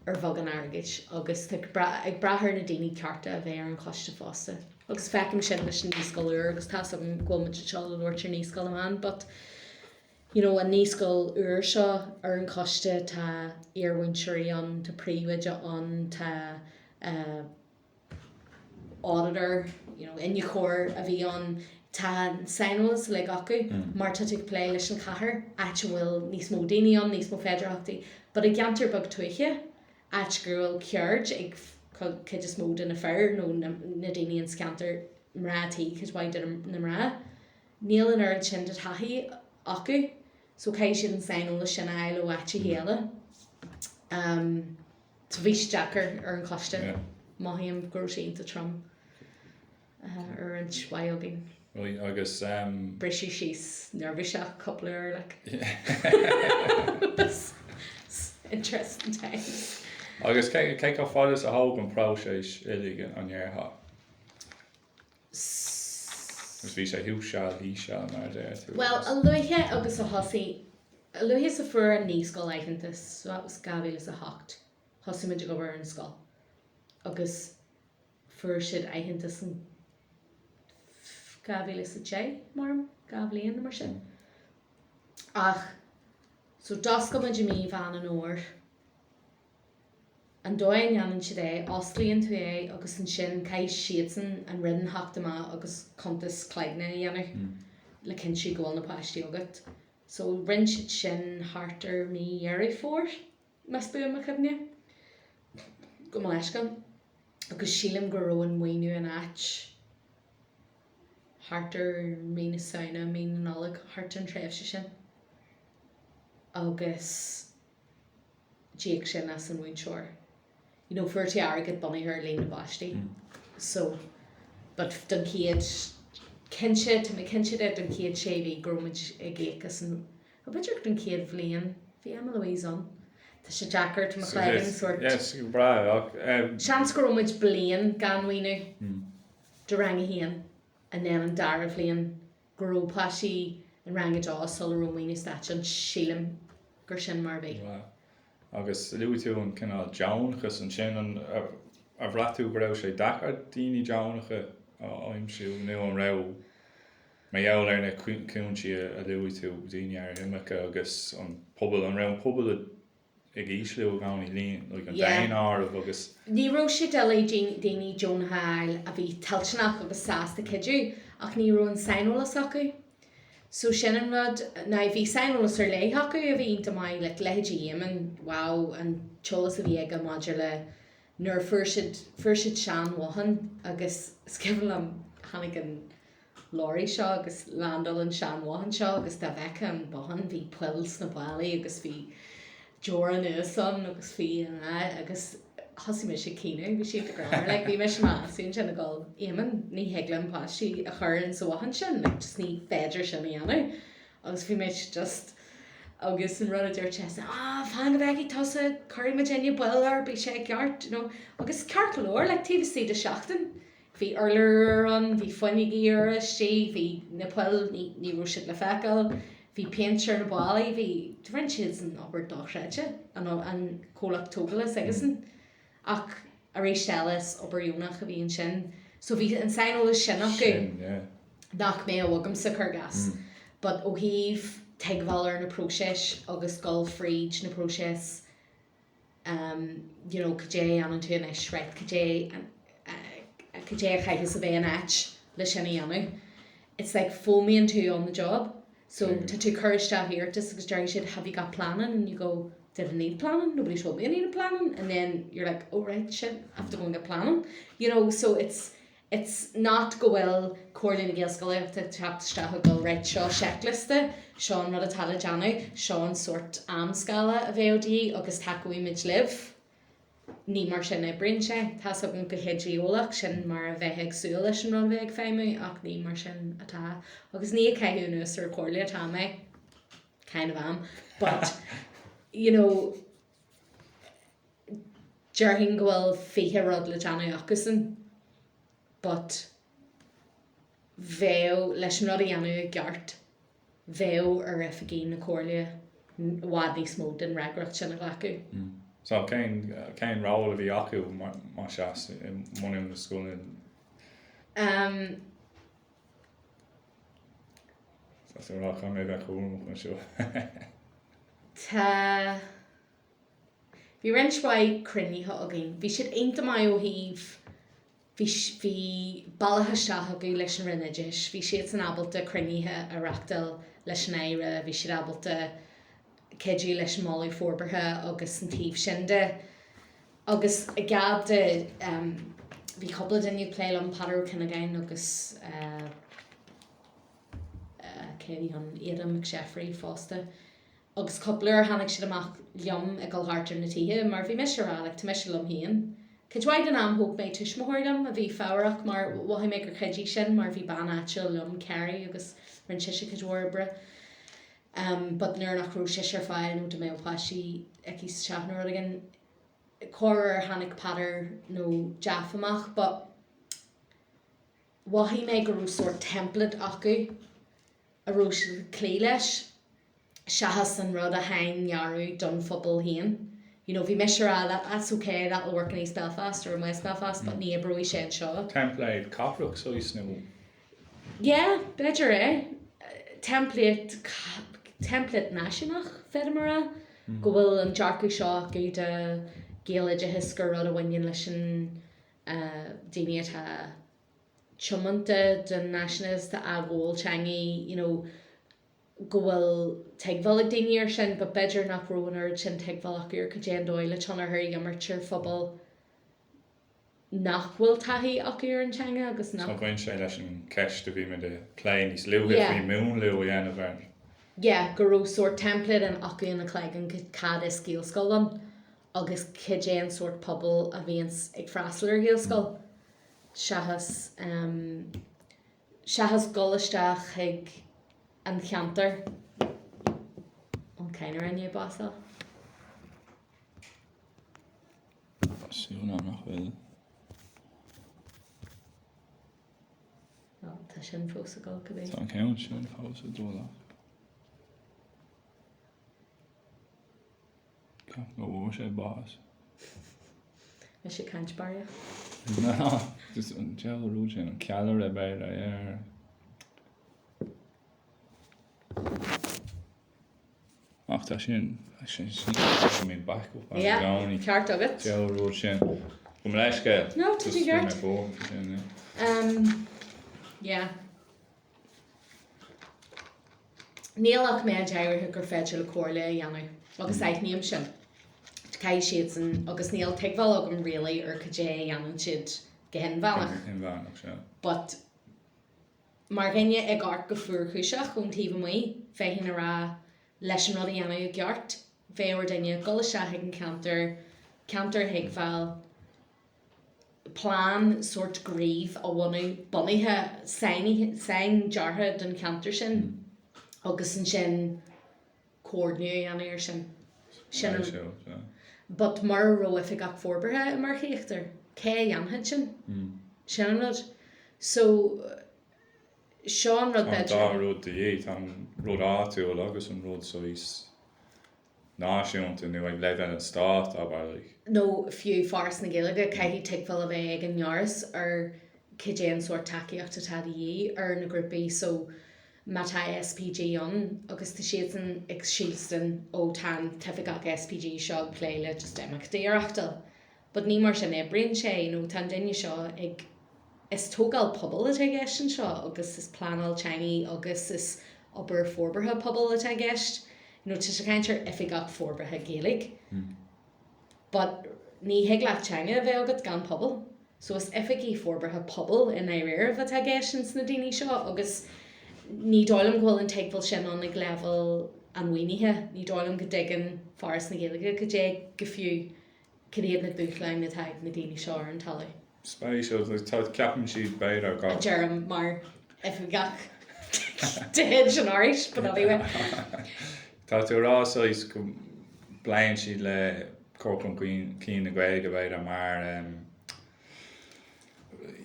S1: ar bheagán airgid agus tá ag brath ar na daoine cearta a bheith ar an choiste fosta. Agus feicim sin leis an naíscoil úr agus tá's agam go bhfuil muid anseo le labhairt ar Naíscoil na mBan but you know an naíscoil úr seo ar an choiste tá iarmhúinteoirí ann, tá príomhoide ann, tá eh, auditor, you know, iniúchóir a bhí ann, tá an saineolas uilig acu mar tá tú ag plé leis an chathair, áit a bhfuil níos mó daoine ann, níos mó féidearthachtaí. But i gceantar beag tuaithe, áit go bhfuil ceird ag cuid is mó de na fir nó na daoine ins ceantar, mná tí, cuid mhaith de na mná, níl an oiread sin de thaithí acu so caithfidh siad an saineolas sin a fháil ó áiteacha eile. Um. So bhí sé deacair ar an choiste. Mothaím go raibh sé iontach trom ar roinnt mhaith againn.
S2: Right, agus.
S1: Briseadh síos neirbhíseach cúpla uair like. Interesting times.
S2: Agus cé chomh fada is a thóg an próiseas uilig an ndéarfá? Agus bhí sé thuas seal thíos seal mar a deir tú.
S1: Bhuel, a luaithe agus a thosaigh, a luaithe is a fuair an naíscoil aitheantas, so that was 2008, thosaigh muid ag obair ar an scoil agus fuair siad aitheantas in 2010, maram, 2 bhliain nó mar sin. Ach, so d'oscail muid i mí Mheán an Fhómhair. An dóigh a ndéanann siad é, osclaíonn tú é agus ansin caithfidh siadsan, an Roinn, theacht amach agus cuntas cloigne a dhéanamh le cinntiú go bhfuil na páistí agat. So rinne siad sin thart ar mí Dheireadh Fómhair, más buan mo chuimhne. Gabh mo leithscéal. Agus sílim go raibh an maoiniú in áit thart ar mí na Samhna, mí na Nollag, thart ar an tréimhse sin. Agus. d'íoc sin as an mhúinteoir. You know, fuair tú airgead bunaithe ar líon na bpáistí. So, but don chéad, cinnte, tá mé cinnte de don chéad sé mhí go raibh muid ag íoc as an, nó b'fhéidir don chéad bhliain, bhí Emma Louise ann. Tá sé deacair, tá mo chloigeann sórt.
S2: Yes, breá, ach.
S1: Seans go raibh muid bliain gan mhaoiniú do rang a haon and then an dara bhliain go raibh páistí in rang a dó sula raibh maoiniú stáit ann, sílim gur sin mar a bhí.
S2: Wow. Agus luaigh tú an cineál deonachas ansin, an ar bhraith tú go raibh sé deacair daoine deonacha a aimsiú nó an raibh Mar gheall ar na cúinsí a luaigh tú, daoine ar imirce agus an pobal, an raibh an pobal ag ísliú i gcónaí, líon, like an daonáireamh agus.
S1: Ní raibh sé doiligh daoine deonacha a fháil a bhí toilteanach agus sásta cuidiú ach ní raibh an saineolas acu. So sin an rud, now bhí saineolas ar leith acu a bhí iontach maith, like leithéidí Éamonn, wow, an t-eolas a bhí aige maidir le nuair a fuair siad, fuair siad sean-bhothán agus is cuimhin liom tháinig an lorry seo agus landáil an sean-bhothán seo agus dá bhfeicfeá an bothán bhí poill sna ballaí agus bhí deora anuas ann agus bhí an agus thosaigh mise ag caoineadh, bhí siad ag greamar like bhí mise mar ansin ag dul Éamonn ní thig liom páistí a chur in sa bhothán sin like just ní féidir sin a dhéanamh agus bhí mise just agus an rud a dúirt sé ah fan go bhfeicfidh tusa cuirfidh muidinne poill air beidh sé ceart you know agus ceart go leor like taobh istigh de sheachtain Bhí urlár úr ann, bhí fuinneogaí úra istigh, bhí na poill, ní, ní raibh siad le feiceáil, bhí péint ar na ballaí, bhí, rinne siadsan obair dochreidte, an, an comhlacht tógála s'aigesan. Ach arís eile is obair dheonach a bhí ansin. So bhí an saineolas sin acu
S2: Sin, yeah.
S1: nach mbeadh agamsa, cuir i gcás. But ó thaobh tuigbheáil ar na próisis agus dul fríd na próisis, um you know cad é a dhéanann tú anois, right, cad é cad é a chaithfeas a bheith in áit le sin a dhéanamh. It's like foghlaimíonn tú on the job. So tá tú ag cur isteach iarratas agus déarfaidh siad have you got planning and you go did I need planning? Nobody told me I needed planning and then you're like oh right shit I have to go and get planning. You know so it's It's not go bhfuil Comhairle na Gaelscolaíochta ag teacht isteach ag dul right seo seicliosta, seo an rud atá le déanamh, seo an sórt amscála a bheadh de dhíth agus tacóimid libh. Ní mar sin a oibríonn sé. Tá's agam go hidé-eolaíoch sin mar a bheifeá ag súil leis an rud a bheith ag feidhmiú ach ní mar sin atá. Agus ní ag caitheamh anuas ar an Chomhairle atá mé, kind of am, but you know, Déarfainn go bhfuil 20 rud le déanamh acusan but bheadh, leis an rud a dhéanamh i gceart, bheadh ar oifigigh na Comhairle i bhfad níos mó den fhreagracht sin a ghlacadh.
S2: So cén, cén ról a bhí acu más ea i mbunú na scoileanna?
S1: Um.
S2: Tá sé rá, caithfidh mé a bheith cúramach anseo.
S1: Tá. Bhí roinnt mhaith cruinnithe againn. Bhí siad iontach maith ó thaobh, bhí, bhí bealach isteach acu leis an Roinn Oideachais, bhí siadsan ábalta cruinnithe a reachtáil leis an Aire, bhí siad ábalta cuidiú leis an moladh forbartha agus an taobh sin de. Agus i gcead de, bhí cúpla duine ag plé liom, Peadar Ó Cuinneagáin agus cé a bhí ann, Aidan McSheffrey fosta. Agus cúpla uair tháinig siad amach liom ag dul thart ar na tithe mar bhí mise a rá like tá mise liom féin. Cuid mhaith den am thóg mé tuismitheoir liom a bhí fabhrach mar mhothaigh mé gur chuidigh sin mar bhí bean áitiúil liom, Kerry, agus rinne sise cuid mhór oibre. Um but nuair nach raibh sise ar fáil nó dá mbeadh páistí aici sa teach nó rud éigin, corruair tháinig Peadar nó Jeff amach but mhothaigh mé go raibh sórt template acu a raibh siad ag cloí leis seachas an rud a shain-dhearadh don phobal féin. You know, bhí mise a rá that that's okay, that will work in East Belfast or in West Belfast but ní oibreoidh sé anseo.
S2: Teimpléad cathrach saghas nó?
S1: Yeah, b'fhéidir é. Template, template náisiúnach, féadaim a rá, go bhfuil an dearcadh seo acu de Ghaeloideachas gur rud a bhaineann leis an daoine atá tiomanta don náisiúnachas, tá athghabháil teangaí, you know, go bhfuil tuigbheáil ag daoine air sin, but b'fhéidir nach raibh an oiread sin tuigbheáil acu ar cad é an dóigh le tionchar a imirt ar phobal nach bhfuil taithí acu ar an teanga agus
S2: nach. So bhain sé leis an cheist a bhí muid ag plé níos luaithe faoi múnlú a dhéanamh ar.
S1: Yeah, go raibh sórt template acu ina gcloigeann cad is Gaelscoil ann agus cad é an sórt pobal a bhíonns ag freastal ar Ghaelscoil. seachas seachas dul isteach chuig an cheantar an kind of rinne básáil.
S2: Súil agam nach bhfuil.
S1: Well, tá sin fós ag dul cibé.
S2: Tá an ceann sin fós ag dul ach. Ceapaim go bhfuair sé bás.
S1: Mise ag caint barraíocht.
S2: Ná, just an diabhal rud sin, an ceallaire b'fhéidir air. Ach tá sin, sin, sin, sin mé back up an
S1: Yeah,
S2: gcónaí.
S1: ceart agat.
S2: Diabhal rud sin. Gabh mo leithscéal.
S1: No, tá
S2: Just
S1: tú
S2: bhí
S1: ceart.
S2: mé buartha faoi sin,
S1: yeah. Um, yeah. Níl ach méid áirithe gur féidir le comhairle a dhéanamh, agus aithním sin. Caithfidh siadsan, agus níl tuigbheáil agam really ar cad é a dhéanann siad go hinmheánach.
S2: Inmheánach, sea.
S1: But mar dhuine ag amharc go fuarchúiseach ón taobh amuigh, bheinn ag rá leis an rud a dhéanamh i gceart, bheadh ar duine dul isteach ag an cheantar, ceantar a thuigbheáil, plean sórt gnímh a bhunú bunaithe, saindeartha don cheantar sin agus ansin comhordnú a dhéanamh air sin. Sin an. But mura raibh oifigeach forbartha i mBeartcha Íochtair, cé a dhéanfadh sin? Sin an rud. So, seo an rud
S2: Tá an
S1: b'fhéidir.
S2: dá rud de dhíth, tá an rud áitiúil agus an rud saghas náisiúnta nó ag leibhéal an stáit, abair, like.
S1: nó fiú Foras na Gaeilge, caithfidh tuigbheáil a bheith ag an bhForas ar cad é an sórt tacaíocht atá de dhíth ar na grúpaí so má tá SPG ann agus tá siadsan ag sílstin ó tá an t-oifigeach SPG seo ag plé le just imeachtaí a reachtáil but ní mar sin a oibríonn sé nó tá an duine seo ag is tógáil pobail atá i gceist anseo agus is pleanáil teanga agus is obair forbartha pobail atá i gceist. You know, tá sé ag caint ar oifigeach forbartha Gaeilge but ní thig leat teanga a bheith agat gan pobal. So is oifigigh forbartha pobail i ndáiríribh atá i gceist ins na daoine seo agus ní dóigh liom go bhfuil an tuigbheáil sin ann ag leibhéal an mhaoinithe. Ní dóigh liom go dtuigeann Foras na Gaeilge cad é go fiú Cad iad na dúshláin atá ag na daoine seo ar an talamh?
S2: Spéisiúil. Tá, ceapann siad b'fhéidir go.
S1: A deirim mar oifigeach de chuid an Fhorais, but anyway.
S2: Tá tú ag rá saghas go bpléann siad le cur chun cinn na Gaeilge b'fhéidir mar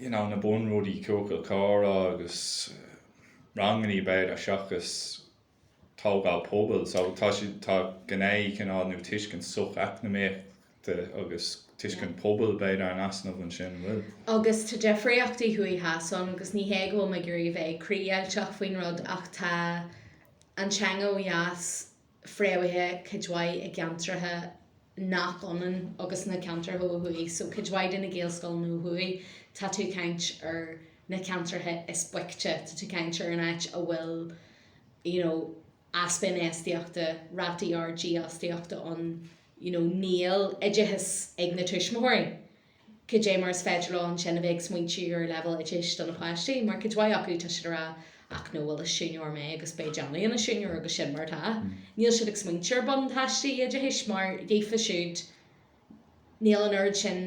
S2: you know na bunrudaí ciorcal comhrá agus rangannaí b'fhéidir seachas tógáil pobail. So tá siad, tá gné cineál nó tuiscint socheacnamaíochta agus tuiscint pobail b'fhéidir in easnamh ansin, an bhfuil?
S1: Agus tá difríochtaí thuaidh theas ann agus ní hé go bhfuil mé ag iarraidh a bheith críochdheighlteach faoin rud ach tá an teanga ó dheas fréamhaithe cuid mhaith i gceantracha nach ionann agus na ceantracha ó thuaidh. So cuid mhaith de na Gaelscoileanna ó thuaidh tá tú ag caint ar na ceantracha is boichte, tá tú ag caint ar an áit a bhfuil you know easpa infheistíochta, rátaí ard dífhostaíochta ann, you know níl oideachas ag na tuismitheoirí. Cad é mar is féidir leo ansin a bheith ag smaointiú ar leibhéal oideachais do na páistí? Mar cuid mhaith acu tá siad ag rá ach no bhuel is siúinéir mé agus beidh Johnny ina siúinéir agus sin mar atá. Níl siad ag smaointiú ar buntáistí oideachais mar daofa siúd níl an oiread sin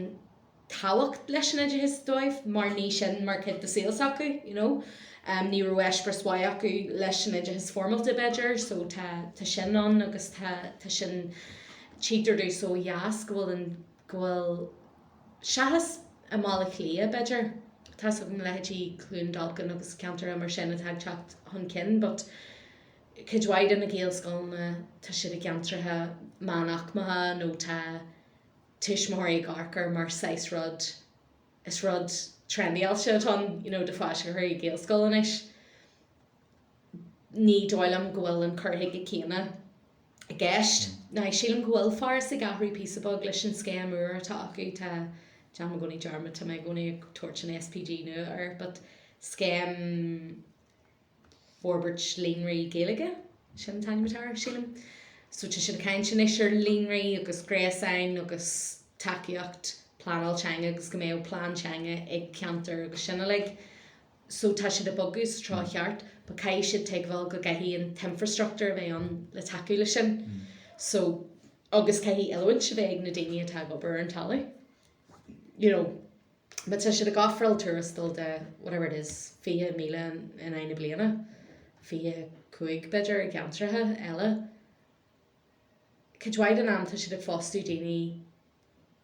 S1: tábhacht leis an oideachas dóibh mar ní sin mar cuid de saol s'acu, you know. Ní raibh eispéireas mhaith acu leis an oideachas foirmeálta b'fhéidir so tá tá sin ann agus tá tá sin tchítear domhsa ó dheas go bhfuil an go bhfuil seachas i mBaile Átha Cliath b'fhéidir, tá's agam leithéidí Cluain Dolcáin agus ceantair mar sin atá ag teacht chun cinn but cuid mhaith de na Gaelscoileanna tá siad i gceantracha meánaicmeacha nó tá tuismitheoirí ag amharc air mar saghas rud, is rud trendyáilte atá ann, you know, do pháiste a chur i Gaelscoil anois. Ní dóigh liom go bhfuil an cur chuige céanna i gceist. Now, sílim go bhfuil Foras ag athrú píosa beag leis an scéim úr atá acu, tá, déanaim i gcónaí dearmad, tá mé i gcónaí ag tabhairt an SPG nua air, but scéim, Forbairt Líonraí Gaeilge, sin an t-ainm atá air, sílim. So tá siad ag caint anois ar líonraí agus gréasáin agus tacaíocht pleanáil teanga agus go mbeadh plean teanga ag ceantar agus sin uilig. So tá siad ag bogadh sa treo cheart but caithfidh siad tuigbheáil go gcaithfidh an t-infrastructúr a bheith ann le tacú leis sin. So agus caithfidh oiliúint a bheith ag na daoine atá ag obair ar an talamh. You know. Má tá siad ag ofráil tuarastal de whatever it is, 20,000 in aghaidh na bliana, 25 b'fhéidir i gceantracha eile, cuid mhaith den am tá siad ag fostú daoine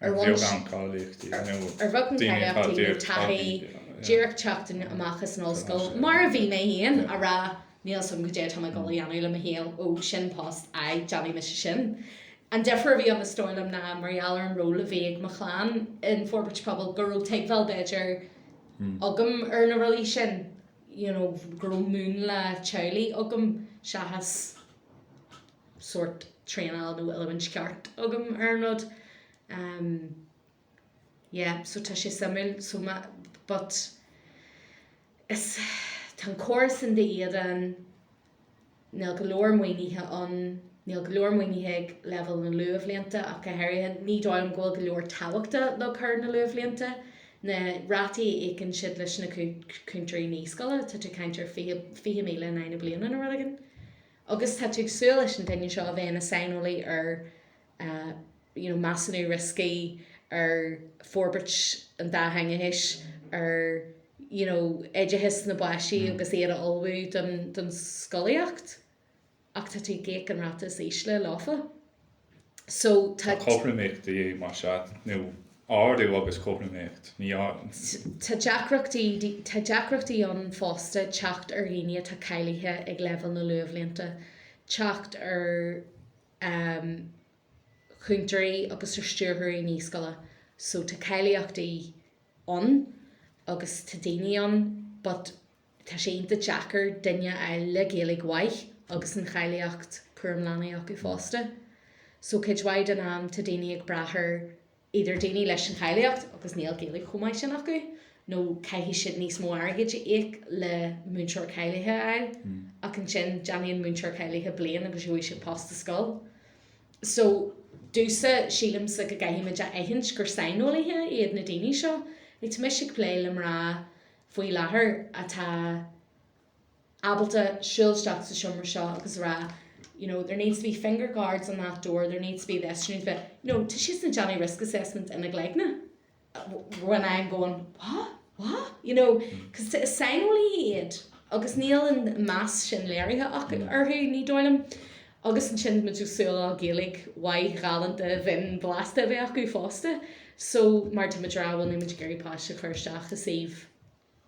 S2: Ar bheagán cáilíochtaí nó
S1: ar bheagán cáilíochtaí nó taithí, díreach teacht amach as an ollscoil, mar a bhí mé féin, a rá níl 'fhios agam goidé atá mé ag dul a dhéanamh le mo shaol, ó sin post, aye, déanfaidh mise sin. An difear a bhí ann is dóigh liom ná mar gheall ar an ról a bhí ag mo chlann in Forbairt Pobail go raibh tuigbheáil b'fhéidir agam ar na rudaí sin, you know, go raibh múnla teaghlaigh agam seachas sórt traenáil nó oiliúint cheart agam ar an rud. Um yeah, so tá sé suimiúil, so ma, but is, tá an córas in d'éadan, níl go leor maoinithe ann, níl go leor maoinithe ag leibhéal na luathbhlianta ach go háirithe, ní dóigh liom go bhfuil go leor tábhachta leagtha ar na luathbhlianta, na rátaí a íocann siad leis na cúntóirí naíscoile, tá tú ag caint ar 20,000 in aghaidh na bliana nó rud éigin. Agus tá tú ag súil leis an duine seo a bheith ina saineolaí ar you know measúnú rioscaí, ar forbairt an dátheangachais, ar you know oideachas na bpáistí agus iad a ullmhú don don scolaíocht ach tá tú ag íoc an ráta is ísle leofa. So
S2: tá. Tá cothromaíocht de dhíth más ea, nó ardú agus cothromaíocht, ní.
S1: Tá deacrachtaí, tá deacrachtaí ann fosta teacht ar dhaoine atá cáilithe ag leibhéal na luathbhlianta, teacht ar chúntóirí agus ar stiúrthóirí naíscoile. So tá cáilíochtaí ann agus tá daoine ann but Tá sé iontach deacair duine a fháil le Gaeilge mhaith agus an cháilíocht cúram leanaí acu fosta. So cuid mhaith den am tá daoine ag brath ar either daoine leis an cháilíocht agus níl Gaeilge chomh maith sin acu nó caithfidh siad níos mó airgid a íoc le múinteoir cáilithe a fháil ach ansin déanfaidh an múinteoir cáilithe bliain agus gheobhaidh siad post i scoil. So domhsa sílimse go gcaithfidh muid a aithint gur saineolaithe iad na daoine seo. Like tá mise ag plé le mná faoi láthair atá ábalta siúl isteach sa seomra seo agus a rá you know, there needs to be finger guards on that door, there needs to be this, there needs to be, you know, tá siadsan ag déanamh risk assessment ina gcloigne when I'm going, what? What? You know, cos is saineolaithe iad agus níl an meas sin léirithe acu orthu, ní dóigh liom. Agus ansin muid ag súil le Gaeilge mhaith ghalánta bhinn blasta a bheith acu fosta. So, mar tá muid ag rá, bhuel níl muid ag iarraidh páiste a chur isteach i suíomh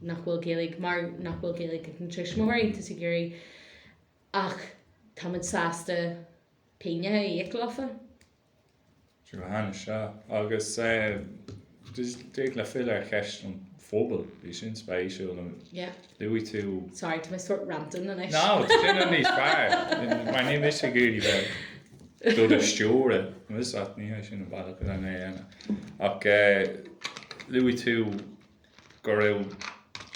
S1: nach bhfuil Gaeilge, mar nach bhfuil Gaeilge ag na tuismitheoirí, tá tú ag iarraidh, ach tá muid sásta pingin a íoc leofa.
S2: Johanna, Sea, agus díreach le filleadh ar cheist an phobail, bhí sin spéisiúil. Luaigh tú.
S1: Sorry, tá mé sort ranting anois.
S2: No, tá sin níos fearr, mar níl mise ag iarraidh bheith do do stiúradh, is ea, ní hé sin an bealach lena dhéanamh. Ach luaigh tú go raibh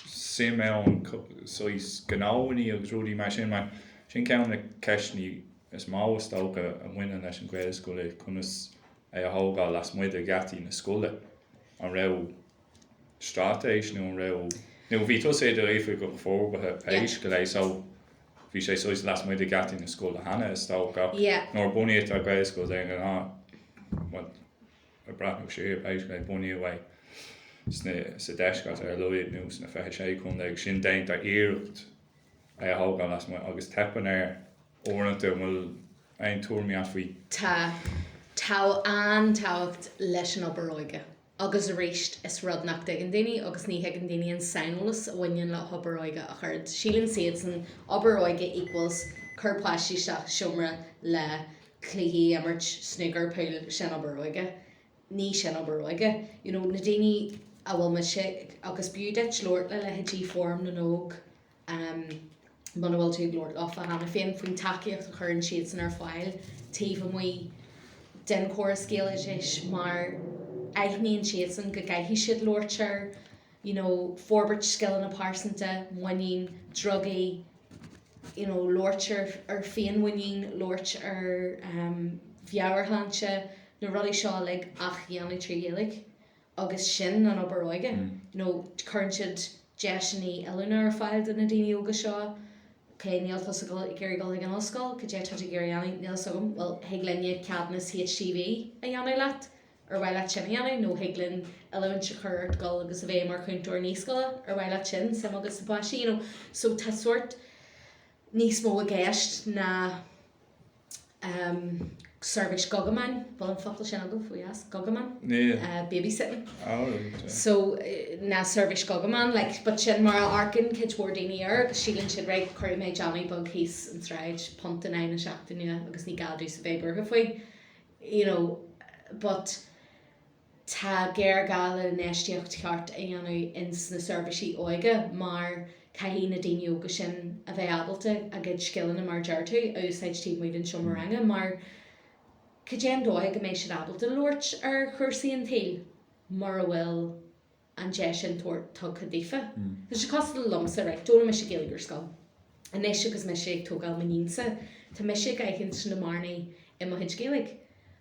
S2: suim ann saghas gnóannaí agus rudaí mar sin, mar sin ceann de na ceisteanna is mó is dócha a bhaineann leis an Ghaelscoil é conas é a thógáil lasmuigh de gheataí na scoile. An raibh straitéis nó an raibh, nó bhí tusa i d'oifigeach forbartha pé scéal é so bhí sé saghas lasmuigh de gheataí na scoile cheana is dócha ach nuair a bunaítear Gaelscoil de ghnáth, bhuel, ag breathnú siar, pé scéal é, bunaíodh é sna, sa deisceart ar a laghad nó sna 26 contae agus sin déantar iarracht é a thógáil lasmuigh agus teipeann air uaireanta. An bhfuil aon tuairimí agat faoi?
S1: Tá. Tá an-tábhacht leis an obair óige agus arís is rud nach dtuigeann daoine agus ní thuigeann daoine an saineolas a bhaineann le hobair óige ach oiread. Síleann siadsan obair óige equals cuir páistí isteach i seomra le cluichí a imirt, snúcar, pool, sin obair óige. Ní sin obair óige. You know, na daoine a bhfuil mise, agus b'fhiú duit labhairt le leithéidí Fóram na nÓg, muna bhfuil tú ag labhairt leofa cheana féin, faoin tacaíocht a chuireann siadsan ar fáil taobh amuigh den chóras Gaeloideachais mar aithníonn siadsan go gcaithfidh siad labhairt ar, you know, forbairt scileanna pearsanta, muinín, drugaí, you know, labhairt ar, ar féinmhuinín, labhairt ar mheabhairshláinte, na rudaí seo uilig ach a dhéanamh trí Ghaeilge. Agus sin an obair óige. You know, cuireann siad deiseanna oiliúna ar fáil do na daoine óga seo. Ok, níl tusa ag iarraidh dul chuig an ollscoil, cad é atá tú ag iarraidh a dhéanamh? Níl a fhios agam. Bhuel, thig linne ceadúnas HGV a dhéanamh leat. Ar mhaith leat sin a dhéanamh? Nó thig linn oiliúint a chur ort dul agus a bheith mar chúntóir naíscoile, ar mhaith leat sin? Suim agat sna páistí, you know. So tá sórt níos mó i gceist ná ehm. Seirbhís gugamáin, bhfuil an focal sin agaibh ó dheas? Gugamán?
S2: Níl.
S1: Babysitting.
S2: Oh right, yeah.
S1: So, ná seirbhís gugamán, like, but sin mar a amharcann cuid mhór daoine air agus síleann siad, right, cuirfidh mé Johnny beag thíos an tsráid, punt in aghaidh na seachtaine agus ní gá domhsa bheith buartha faoi, you know, but tá géarghá le infheistíocht cheart a dhéanamh ins na seirbhísí óige mar caithfidh na daoine óga sin a bheith ábalta a gcuid scileanna, mar a deir tú, a úsáid taobh amuigh den seomra ranga mar cad é an dóigh go mbeidh siad ábalta labhairt ar chúrsaí an tsaoil mura bhfuil an deis sin tugtha daofa. Tá sé cosúil liomsa, right, d'fhoghlaim mise Gaeilge ar scoil. Anois agus mise ag tógáil m'iníonsa, tá mise ag aithint na mbearnaí i mo chuid Gaeilge.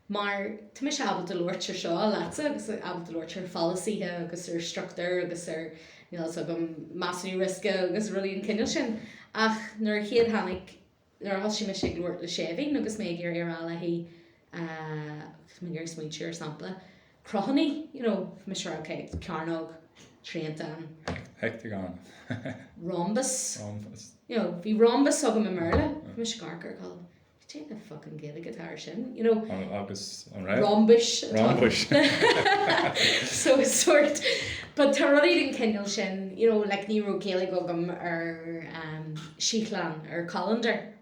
S1: Mar tá mise ábalta labhairt ar seo leatsa agus ábalta labhairt ar pholasaithe agus ar struchtúir agus ar, níl a fhios agam, measúnú riosca agus rudaí den chineál sin. Ach nuair a chéad tháinig Nuair a thosaigh mise ag labhairt le Séimhín agus mé ag iarraidh a rá léi, tá mé ag iarraidh smaointiú ar sampla, cruthanna, you know, bhí mise ag rá ok, cearnóg, triantán.
S2: Heicteagán.
S1: Rhombus.
S2: Rhombus.
S1: You know, bhí rhombus agam i mBéarla, bhí mise ag amharc air ag dul, cad é the fucking Gaeilge atá ar sin, you know.
S2: Agus an raibh?
S1: Rombuis.
S2: Rombuis.
S1: So sort, but tá rudaí den chineál sin, you know, like ní raibh Gaeilge agam ar um, síothlán, ar colander,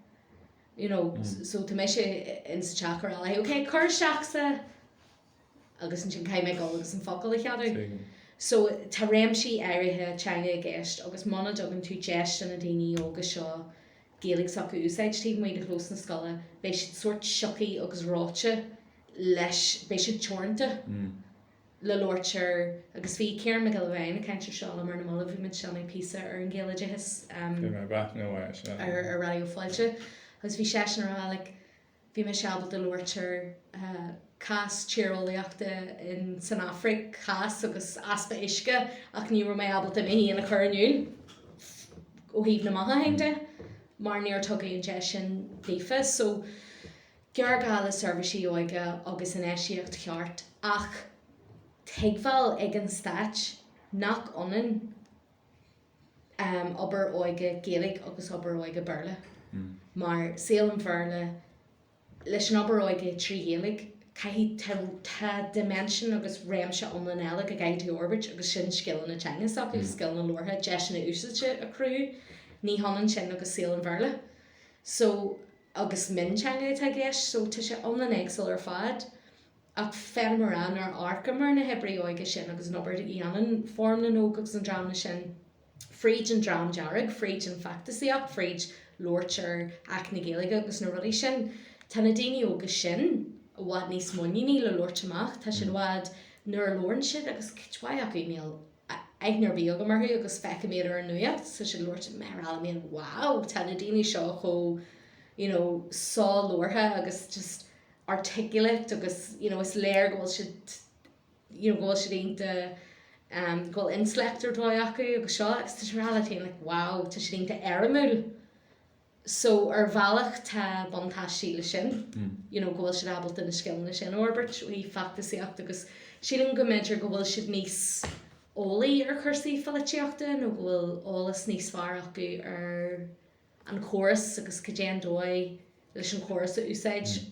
S1: you know, so tá mise in sa teach ag rá léi, ok, cuir isteach sa agus ansin caithfidh mé dul agus an focal a cheadú. So tá réimsí áirithe teanga i gceist agus muna dtugann tú deis do na daoine óga seo Gaeilge s'acu a úsáid taobh amuigh de chlós na scoile, beidh siad sórt sioctha agus reoite leis, beidh siad teoranta le labhairt ar, agus bhí Ciarán Mac Giolla Bhéin ag caint ar seo liom ar na mallaibh, bhí muid ag déanamh píosa ar an Ghaeloideachas ar Raidió Fáilte agus bhí seisean ag rá like, Bhí mise ábalta labhairt ar cás tíreolaíochta in san Afraic theas agus easpa uisce ach ní raibh mé ábalta mé féin a chur in iúl ó thaobh na mothúchán de mar níor tugadh an deis sin daofa. So géarghá le seirbhísí óige agus infheistíocht cheart ach tuigbheáil ag an stát nach ionann obair óige Gaeilge agus obair óige Béarla. Mar saol an Bhéarla, leis an obair óige 3 Ghaeilge, caithfidh, tá dimension agus réimse iomlán eile go gcaithfidh tú a fhorbairt agus sin scileanna teanga s'acu, scileanna labhartha, deiseanna úsáide a chruthú. Ní hionann sin agus saol an Bhéarla. So, agus mionteanga atá i gceist, so tá sé iomlán éagsúil ar fad. Ach féadaim a rá nuair a amharcaim ar na hoibrithe óige sin agus an obair a dhéanann Fóram na nÓg agus an dreamanna sin, fríd an Dream Dearg, fríd an feachtasaíocht, fríd labhairt ar Acht na Gaeilge agus na rudaí sin, tá na daoine óga sin i bhfad níos muiníní le labhairt amach, tá siad i bhfad, nuair a labhrann siad agus cuid mhaith acu níl aithne ar bith agam orthu agus feicim iad ar an nuacht, tá siad ag labhairt, mé ag rá liom féin, wow, tá na daoine seo chomh, you know, solabhartha agus just, articulate agus you know is léir go bhfuil siad you know go bhfuil siad iontach um go bhfuil intleacht ar dóigh acu agus seo agus tá tú ag rá leat féin like wow tá siad iontach éirimiúil so ar bhealach tá buntáistí le sin you know go bhfuil siad ábalta na scileanna sin a fhorbairt ó thaobh feachtasaíocht agus sílim go mb'fhéidir go bhfuil siad níos eolaí ar chúrsaí pholaitíochta nó go bhfuil eolas níos fearr acu ar an chóras agus cad é an dóigh leis an chóras a úsáid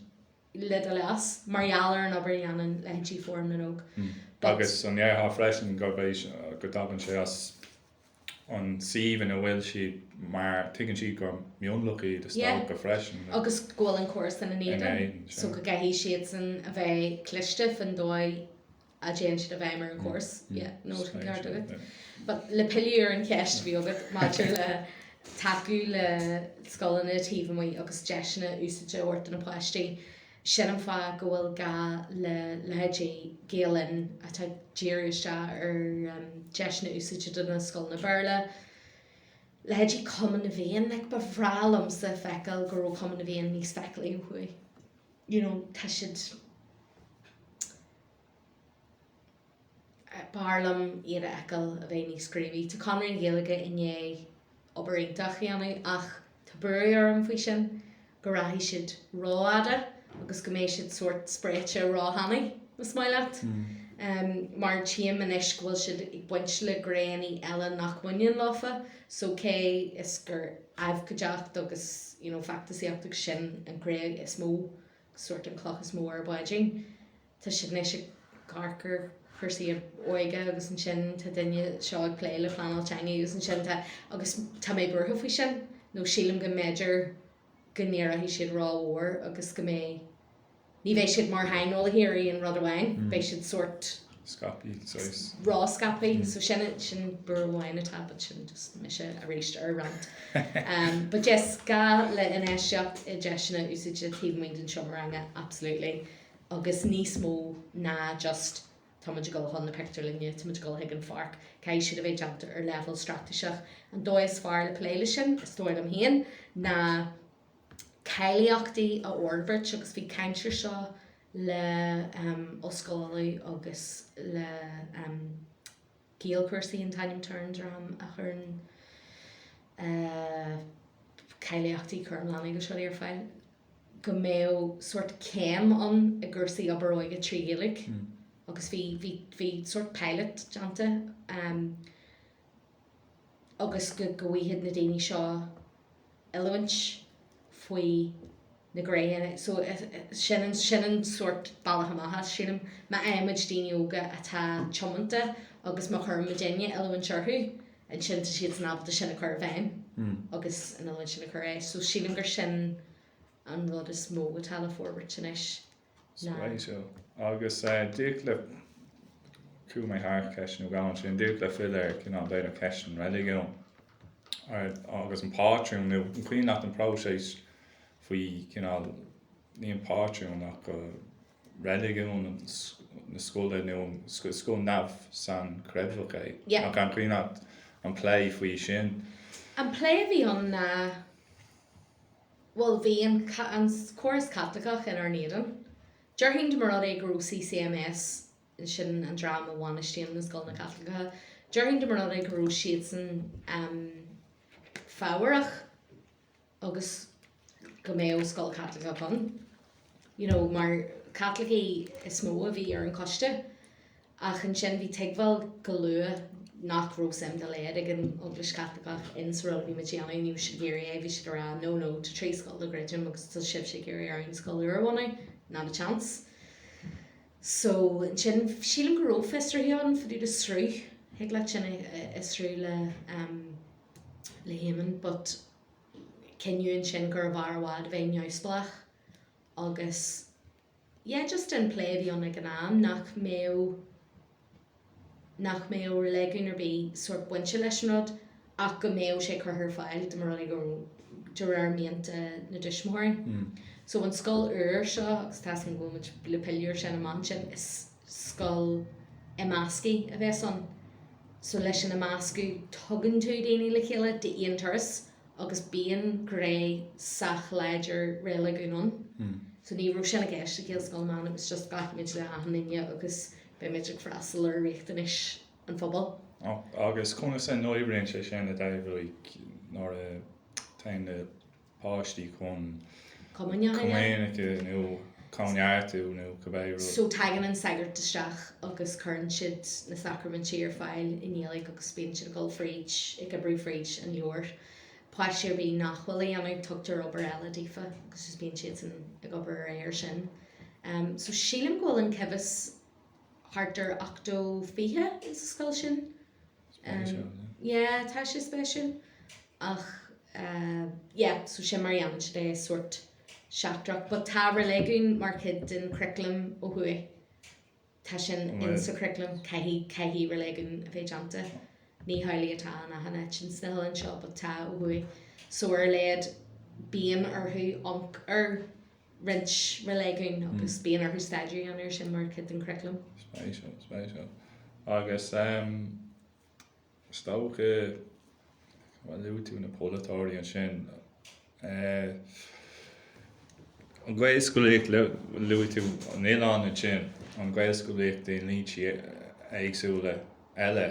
S1: le do leas, mar gheall ar an obair a dhéanann leithéidí Fóram na nÓg.
S2: But. Agus an ndéarfá freisin gurb é, go dtagann sé as an suíomh ina bhfuil siad mar tuigeann siad gur mionlach iad is dócha freisin.
S1: Agus go bhfuil an córas ina n-éadan, so go gcaithfidh siadsan a bheith cliste faoin dóigh a dtéann siad i bhfeidhm ar an chóras. Yeah, no, tá an ceart agat. But le pilleadh ar an cheist a bhí agat maidir le tacú le scoileanna taobh amuigh agus deiseanna úsáide a thabhairt do na páistí, sin an fáth go bhfuil gá le leithéidí Gael Linn atá ag díriú isteach ar deiseanna úsáide do na scoileanna Béarla, leithéidí Cumann na bhFiann, like ba bhreá liomsa feiceáil go raibh Cumann na bhFiann níos feiceálaí ó thuaidh. You know, tá siad. B'fhearr liom iad a fheiceáil a bheith níos gníomhaí. Tá Conradh na Gaeilge i ndiaidh obair iontach a dhéanamh ach tá buartha orm faoi sin go rachaidh siad rófhada agus go mbeidh siad sórt spréite róthanaí, más maith leat. Mar tchím anois go bhfuil siad ag baint le gnéanna eile nach mbaineann leofa so cé is gur abhcóideacht agus you know feachtasaíocht agus sin an ghné is mó. sórt an cloch is mó ar a bpáidín. Tá siad anois ag amharc ar chúrsaí óige agus ansin tá duine seo ag plé le pleanáil teanga agus ansin tá, agus tá mé buartha faoi sin nó sílim go mb'fhéidir go n-éireoidh siad rómhór agus go mbeidh, ní bheidh siad mar shaineolaithe ar aon rud amháin, beidh siad sórt.
S2: Scaipthe, saghas.
S1: Ró-scaipthe, so sin, sin buaireamh amháin atá but sin just mise arís ar rant. But yes, gá le infheistíocht i deiseanna úsáide taobh amuigh den seomra ranga, absolutely. Agus níos mó ná just tá muid ag dul chun na pictiúrlainne, tá muid ag dul chuig an pháirc, caithfidh siad a bheith déanta ar leibhéal straitéiseach. An dóigh is fearr le plé leis sin, is dóigh liom féin, ná cáilíochtaí a fhorbairt agus bhí caint ar seo le Ollscoil Uladh agus le Gaelchúrsaí an t-ainm atá ar an dream a chuireann cáilíochtaí cúram leanaí agus rudaí ar fáil. go mbeadh sórt céim ann i gcúrsaí obair óige trí Ghaeilge agus bhí, bhí, bhí sórt pilot déanta agus go, go bhfaigheadh na daoine seo oiliúint faoi na gnéithe. So sin an, sin an sórt bealach amach as, sílim. Má fhaigheann muid daoine óga atá tiomanta agus má chuireann muidinne oiliúint orthu, ansin tá siadsan ábalta sin a chur i bhfeidhm agus an oiliúint sin a chur ar aghaidh. So sílim gur sin an rud is mó atá le forbairt anois
S2: ná. Spéisiúil. Agus díreach le, chuaigh mé thar ceist nó dhó ansin, díreach le filleadh ar cineál b'fhéidir ceist an reiligiúin agus an pátrún nó an cuimhin leat an próiseas faoi cineál, ní an pátrún ach go reiligiún na scoile nó an scoil neamh-sainchreidmheach é.
S1: Yeah.
S2: Ach an cuimhin leat an plé faoi sin?
S1: An plé a bhí ann ná, bhuel bhí an an córas Caitliceach inár n-éadan. Déarfainn dá mba rud é go raibh CCMS, sin an dream a bhainistíonn na scoileanna Caitliceacha, déarfainn dá mba rud é go raibh siadsan fabhrach, agus go mbeadh scoil Chaitliceach ann, you know, mar Caitlicigh is mó a bhí ar an choiste. Ach ansin bhí tuigbheáil go luath nach raibh suim dá laghad ag an Eaglais Chaitliceach in sa rud a bhí muid a dhéanamh, ní raibh siad ag iarraidh é, bhí siad ag rá no, no, tá trí scoil le druidim agus tá sibhse ag iarraidh orainn scoil úr a bhunú, not a chance. So ansin sílim go raibh fiosruithe ann fá dtaobh de sruth, thig leat sin a fhiosrú le, um, le hÉamonn, but cinneadh ansin gurbh fhearr i bhfad a bheith neamhspleách agus yeah just an plé a bhí ann ag an am nach mbeadh nach mbeadh reiligiún ar bith sórt bainte leis an rud ach go mbeadh sé curtha ar fáil dá mba rud é go de réir mianta na dtuismitheoirí. So an scoil úr seo agus tá 'fhios agam go bhfuil muid le pilleadh ar sin amach ansin is scoil imeasctha a bheas ann. So leis an imeascadh tugann tú daoine le chéile d'aon turas agus bíonn gné sách láidir reiligiún ann. So ní raibh sin i gceist i Gaelscoil na mBan, it was just glacfaimid le achan duine agus beimid ag freastal ar riachtanais an phobail.
S2: Agus conas a n-oibríonn sé sin i dtaobh like nuair a téann na páistí chun
S1: Comaoineach
S2: nó cóineartú nó cibé rud.
S1: So tagann an sagart isteach agus cuireann siad na sacraimintí ar fáil i nGaeilge agus bíonn siad ag dul fríd, ag oibriú fríd an leabhar. Páistí ar bith nach bhfuil á dhéanamh, tugtar obair eile daofa agus just bíonn siadsan ag obair ar aghaidh ar sin. So sílim go bhfuil an coibhéis thart ar 80, 20 sa scoil sin.
S2: Spéisiúil,
S1: yeah. Yeah, tá sé spéisiúil. Ach yeah, so sin mar a dhéanann siad é, sórt seachtrach. But tá reiligiún mar chuid den churaclam ó thuaidh. Tá sin in sa churaclam, caithfidh, caithfidh reiligiún a bheith déanta. Ní hamhlaidh atá in achan áit ins na hoileáin seo, but tá ó thuaidh. So ar a laghad bíonn orthu amharc ar roinnt reiligiún agus bíonn orthu staidéar a dhéanamh ar sin mar chuid den churaclam.
S2: Spéisiúil, spéisiúil. Agus is dócha, bhuel luaigh tú na polaiteoirí ansin, an Ghaelscolaíocht, luaigh tú an oileán ansin, an Ghaelscolaíocht i ndlínsí éagsúla eile,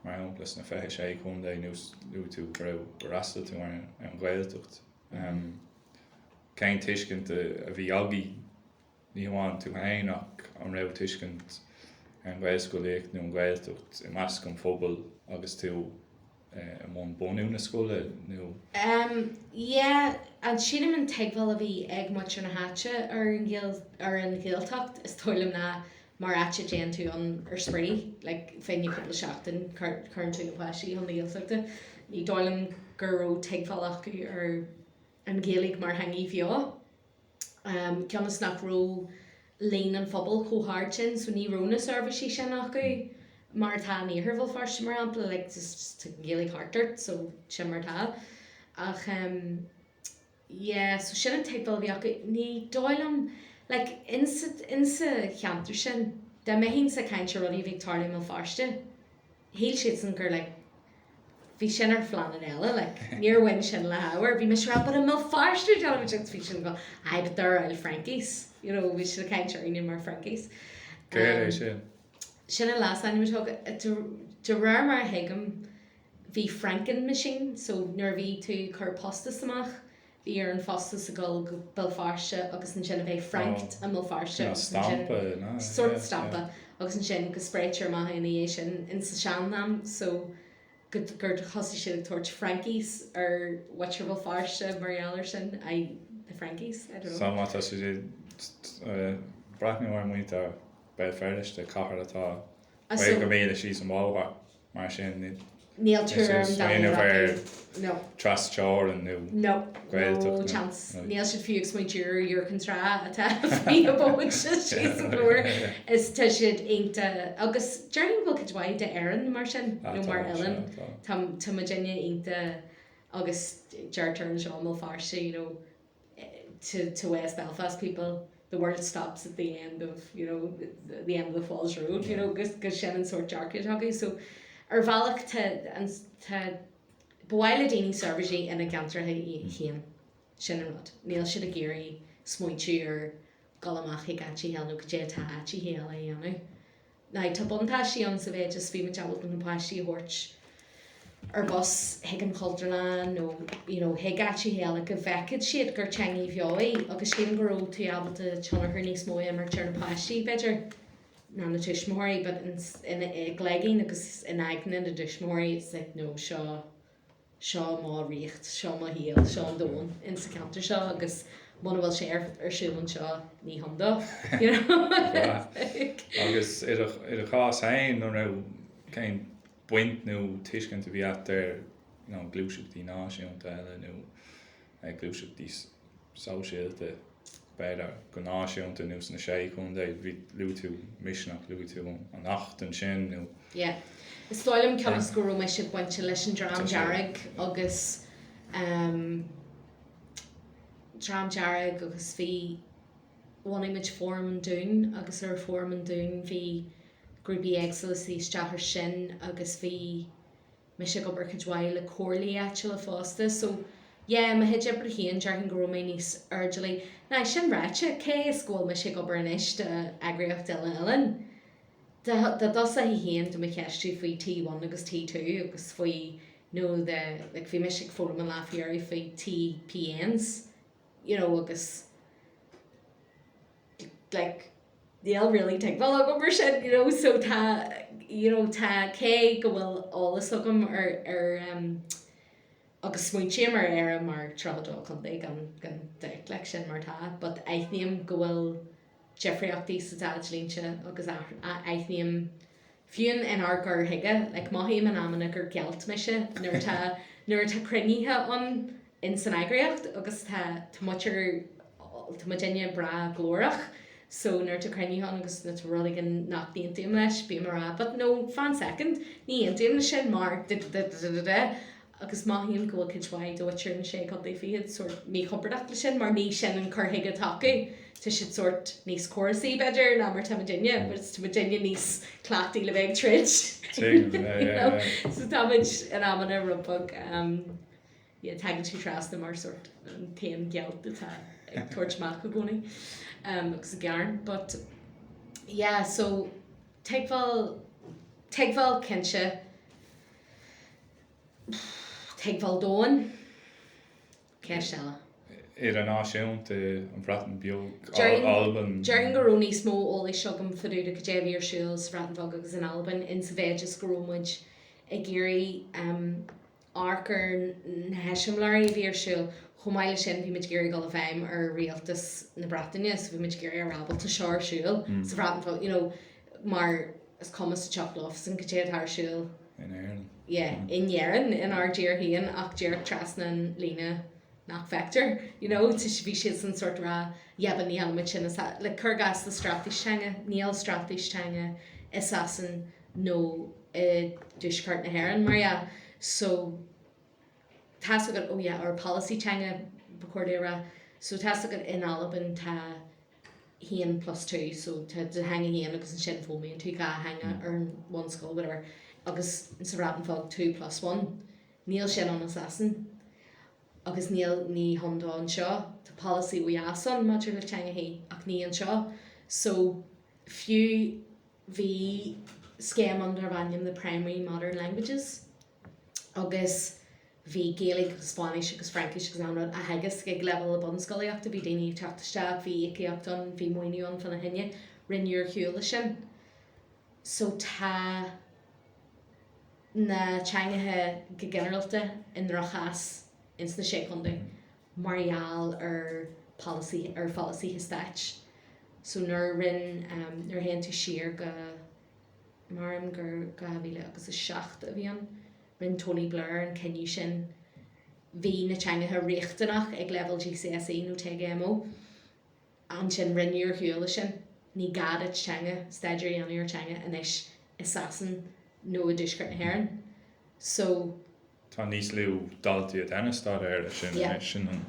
S2: mar shampla sna 26 contae nó luaigh tú go raibh, gur fhreastail tú ar an Ghaeltacht. Cén tuiscint a bhí agaibh, ní hamháin tú féin ach an raibh tuiscint ar an Ghaelscolaíocht nó an Ghaeltacht i measc an phobail agus tú i mbun bunú na scoile nó?
S1: Yeah. An sílim an tuigbheáil a bhí ag muintir na háite ar an Ghael, ar an Ghaeltacht is dóigh liom ná mar áit a dtéann tú ann ar spraoi, like fá choinne cúpla seachtain cuireann tú na páistí chun na Gaeltachta. Ní dóigh liom go raibh tuigbheáil acu ar an Ghaeilge mar theangaidh bheo. Cionn is nach raibh líon an phobail chomh hard sin so ní raibh na seirbhísí sin acu mar atá in Iarthar Bhéal Feirste mar shampla, like just tá an Ghaeilge thart ort so sin mar atá. Ach em yeah so sin an tuigbheáil a bhí acu. Ní dóigh liom like insa insa cheantar sin dá mbeinnse ag caint ar rudaí a bhí ag tarlú i mBéal Feirste, shíl siadsan gur like bhí sin ar phláinéad eile like níor bhain sin le hábhar bhí mise ag rá but i mBéal Feirste déanaimid agus bhí siad ag dul aye but they're all Frankies you know bhí siad ag caint orainne mar Frankies.
S2: Céard é sin?
S1: Sin an leasainm a tugadh de réir mar a thuigim bhí franking machine so nuair a bhí tú ag cur postas amach bhí ar an phostas a dhul go Béal Feirste agus ansin a bheith franked i mBéal Feirste agus ansin sórt stampa agus ansin go spréitear amach ina dhiaidh sin insa sean-am so go gur thosaigh siad ag tabhairt Frankies ar mhuintir Bhéal Feirste mar gheall ar sin, aye the Frankies, I don't know.
S2: So má tá siad ag breathnú ar mhuintir Béal Feirste, cathair atá 50 míle síos an bóthar. Mar sin,
S1: ní Níl tuairim dá
S2: smaoineamh ar
S1: No.
S2: trasteorann nó
S1: No.
S2: Gaeltacht
S1: No chance. Níl siad fiú ag smaointiú ar Iúr Cinn Trá atá 20 bomaite síos an bóthar. Is tá siad iontach agus déarfainn go bhfuil cuid mhaith d'Éirinn mar sin nó mar oileán. Tá tá muidinne iontach agus deirtear anseo i mBéal Feirste you know to to West Belfast people the world stops at the end of you know the end of the Falls Road you know gus gus sin an sórt dearcadh atá acu so ar bhealach tá an tá ba mhaith le daoine seirbhísí ina gceantracha féin sin an rud níl siad ag iarraidh smaointiú ar dhul amach chuig áiteacha eile nó cad é atá áiteacha eile a dhéanamh. Now tá buntáistí ann sa mhéid is bhí muid ábalta na páistí a thabhairt ar bus chuig an Chultúrlann nó you know chuig áiteacha eile go bhfeicfeadh siad gur teangaidh bheo í agus sílim go raibh tú ábalta tionchar níos mó a imirt ar na páistí b'fhéidir ná na tuismitheoirí but in i gcloigeann agus in aigne na dtuismitheoirí it's like no seo seo mo ríocht, seo mo shaol, seo an domhan insa cheantar seo agus muna bhfuil sé ar siúl anseo ní hann dó, you know.
S2: Agus i do chás féin, an raibh, cén baint nó tuiscint a bhí agat ar you know gluaiseachtaí náisiúnta eile nó gluaiseachtaí sóisialta, b'fhéidir, go náisiúnta nó sna Sé Chontae, bhí, luaigh tú Misneach, luaigh tú an Acht ansin nó.
S1: Yeah. Is dóigh liom cionn is go raibh mise bainte leis an Dream Dearg agus ehm Dream Dearg agus bhí, bhunaigh muid Fóram an Dúin agus ar Fóram an Dúin bhí grúpaí éagsúla suí isteach ar sin agus bhí, mise ag obair cuid mhaith le comhairlí áitiúla fosta so yeah mo chuid oibre féin déarfainn go raibh mé níos airdeallaí. Now sin ráite, cé is go bhfuil mise ag obair anois do eagraíocht uile oileáin, dá dtosófaí féin do mo cheistiú faoi T1 agus T2 agus faoi nó the like bhí mise ag foghlaim an lá faoi dheireadh faoi TPNs you know agus like níl really tuigbheáil agam ar sin you know so tá you know tá cé go bhfuil eolas agam ar ar um agus smaointím ar Éire mar 32 contae gan gan dabht like sin mar atá but aithním go bhfuil difríochtaí sa dá dlínse agus aithním Fiú inár gcur chuige, like mothaím in amanna gur gealt mise nuair atá nuair atá cruinnithe ann in san eagraíocht agus tá tá muid tá muidinne breá glórach so nuair atá cruinnithe ann agus nuair atá rud éigin nach n-aontaím leis bím ag rá but no fan second ní aontaím leis sin mar da da da da da agus mothaím go bhfuil cuid mhaith de mhuintir na Sé Chontae Fichead sórt míchompordach leis sin mar ní sin an cur chuige atá acu. Tá siad sórt níos córasaí, b'fhéidir, ná mar tá muidinne, but tá muidinne níos cleachtaí le bheith ag troid.
S2: Tuigim, yeah, yeah, yeah.
S1: So tá muid in amanna rud beag, yeah, tagann tú trasna mar sórt an t-aon ghealt atá ag tabhairt amach i gcónaí agus ag gearán. But yeah, so tuigbheáil, tuigbheáil cinnte, Tuigbheáil domhain? Ceist eile.
S2: Idirnáisiúnta, an Bhreatain Bheag, Albain.
S1: Déarfainn go raibh níos mó eolais agam fá dtaobh de cad é a bhí ar siúl sa Bhreatain Bheag agus in Albain in sa mhéid is go raibh muid ag iarraidh. Amharc ar na heiseamláirí a bhí ar siúl. Chomh maith leis sin, bhí muid ag iarraidh dul i bhfeidhm ar rialtas na Breataine, so bhí muid ag iarraidh a rá bhuel tá seo ar siúl sa Bhreatain Bheag, you know, mar is cuma sa tsioc leofasan cad é atá ar siúl.
S2: In Éirinn.
S1: Yeah, in Éirinn, inár dtír féin ach díreach trasna an líne nach bhfeictear, you know, bhí siadsan sort ag rá yeah but ní dhéanfaidh muid sin, like cuir i gcás le straitéis teanga, níl straitéis teanga i Sasain nó i dtuaisceart na hÉireann, mar dhea. So, tá's agat, oh yeah, or polasaí teanga, ba chóir domh a rá. So tá's agat in Albain tá haon plus two, so tá do theanga féin agus ansin foghlaimíonn tú dhá theanga ar an bhunscoil, whatever, agus sa Bhreatain Bheag two plus one. Níl sin ann i Sasain. Agus níl, ní hann dó anseo. Tá polasaí ó dheas ann maidir le teangachaí ach ní anseo. So, fiú Bhí scéim ann darbh ainm the Primary Modern Languages agus bhí Gaeilge agus Spáinnis agus Fraincis agus achan rud á theagasc ag leibhéal na bunscolaíochta. Bhí daoine ag teacht isteach, bhí íocaíocht ann, bhí maoiniú ann fána choinne. Rinneadh ar shiúl é sin. So tá na teangacha go ginearálta i ndroch-chás ins na Sé Chontae mar gheall ar polasaí, ar pholasaithe stáit. So nuair a rinn, nuair a théann tú siar go, measaim gur 2000 agus a 7 a bhí ann, rinn Tony Blair an cinneadh sin, bhí na teangacha riachtanach ag leibhéal GCSE nó TGMO. Ansin rinneadh ar shiúl é sin. Ní gá duit teanga, staidéar a dhéanamh ar teanga anois i Sasain nó i dTuaisceart na hÉireann. So.
S2: Tá níos lú daltaí ag déanamh staidéar air sin anois, sin an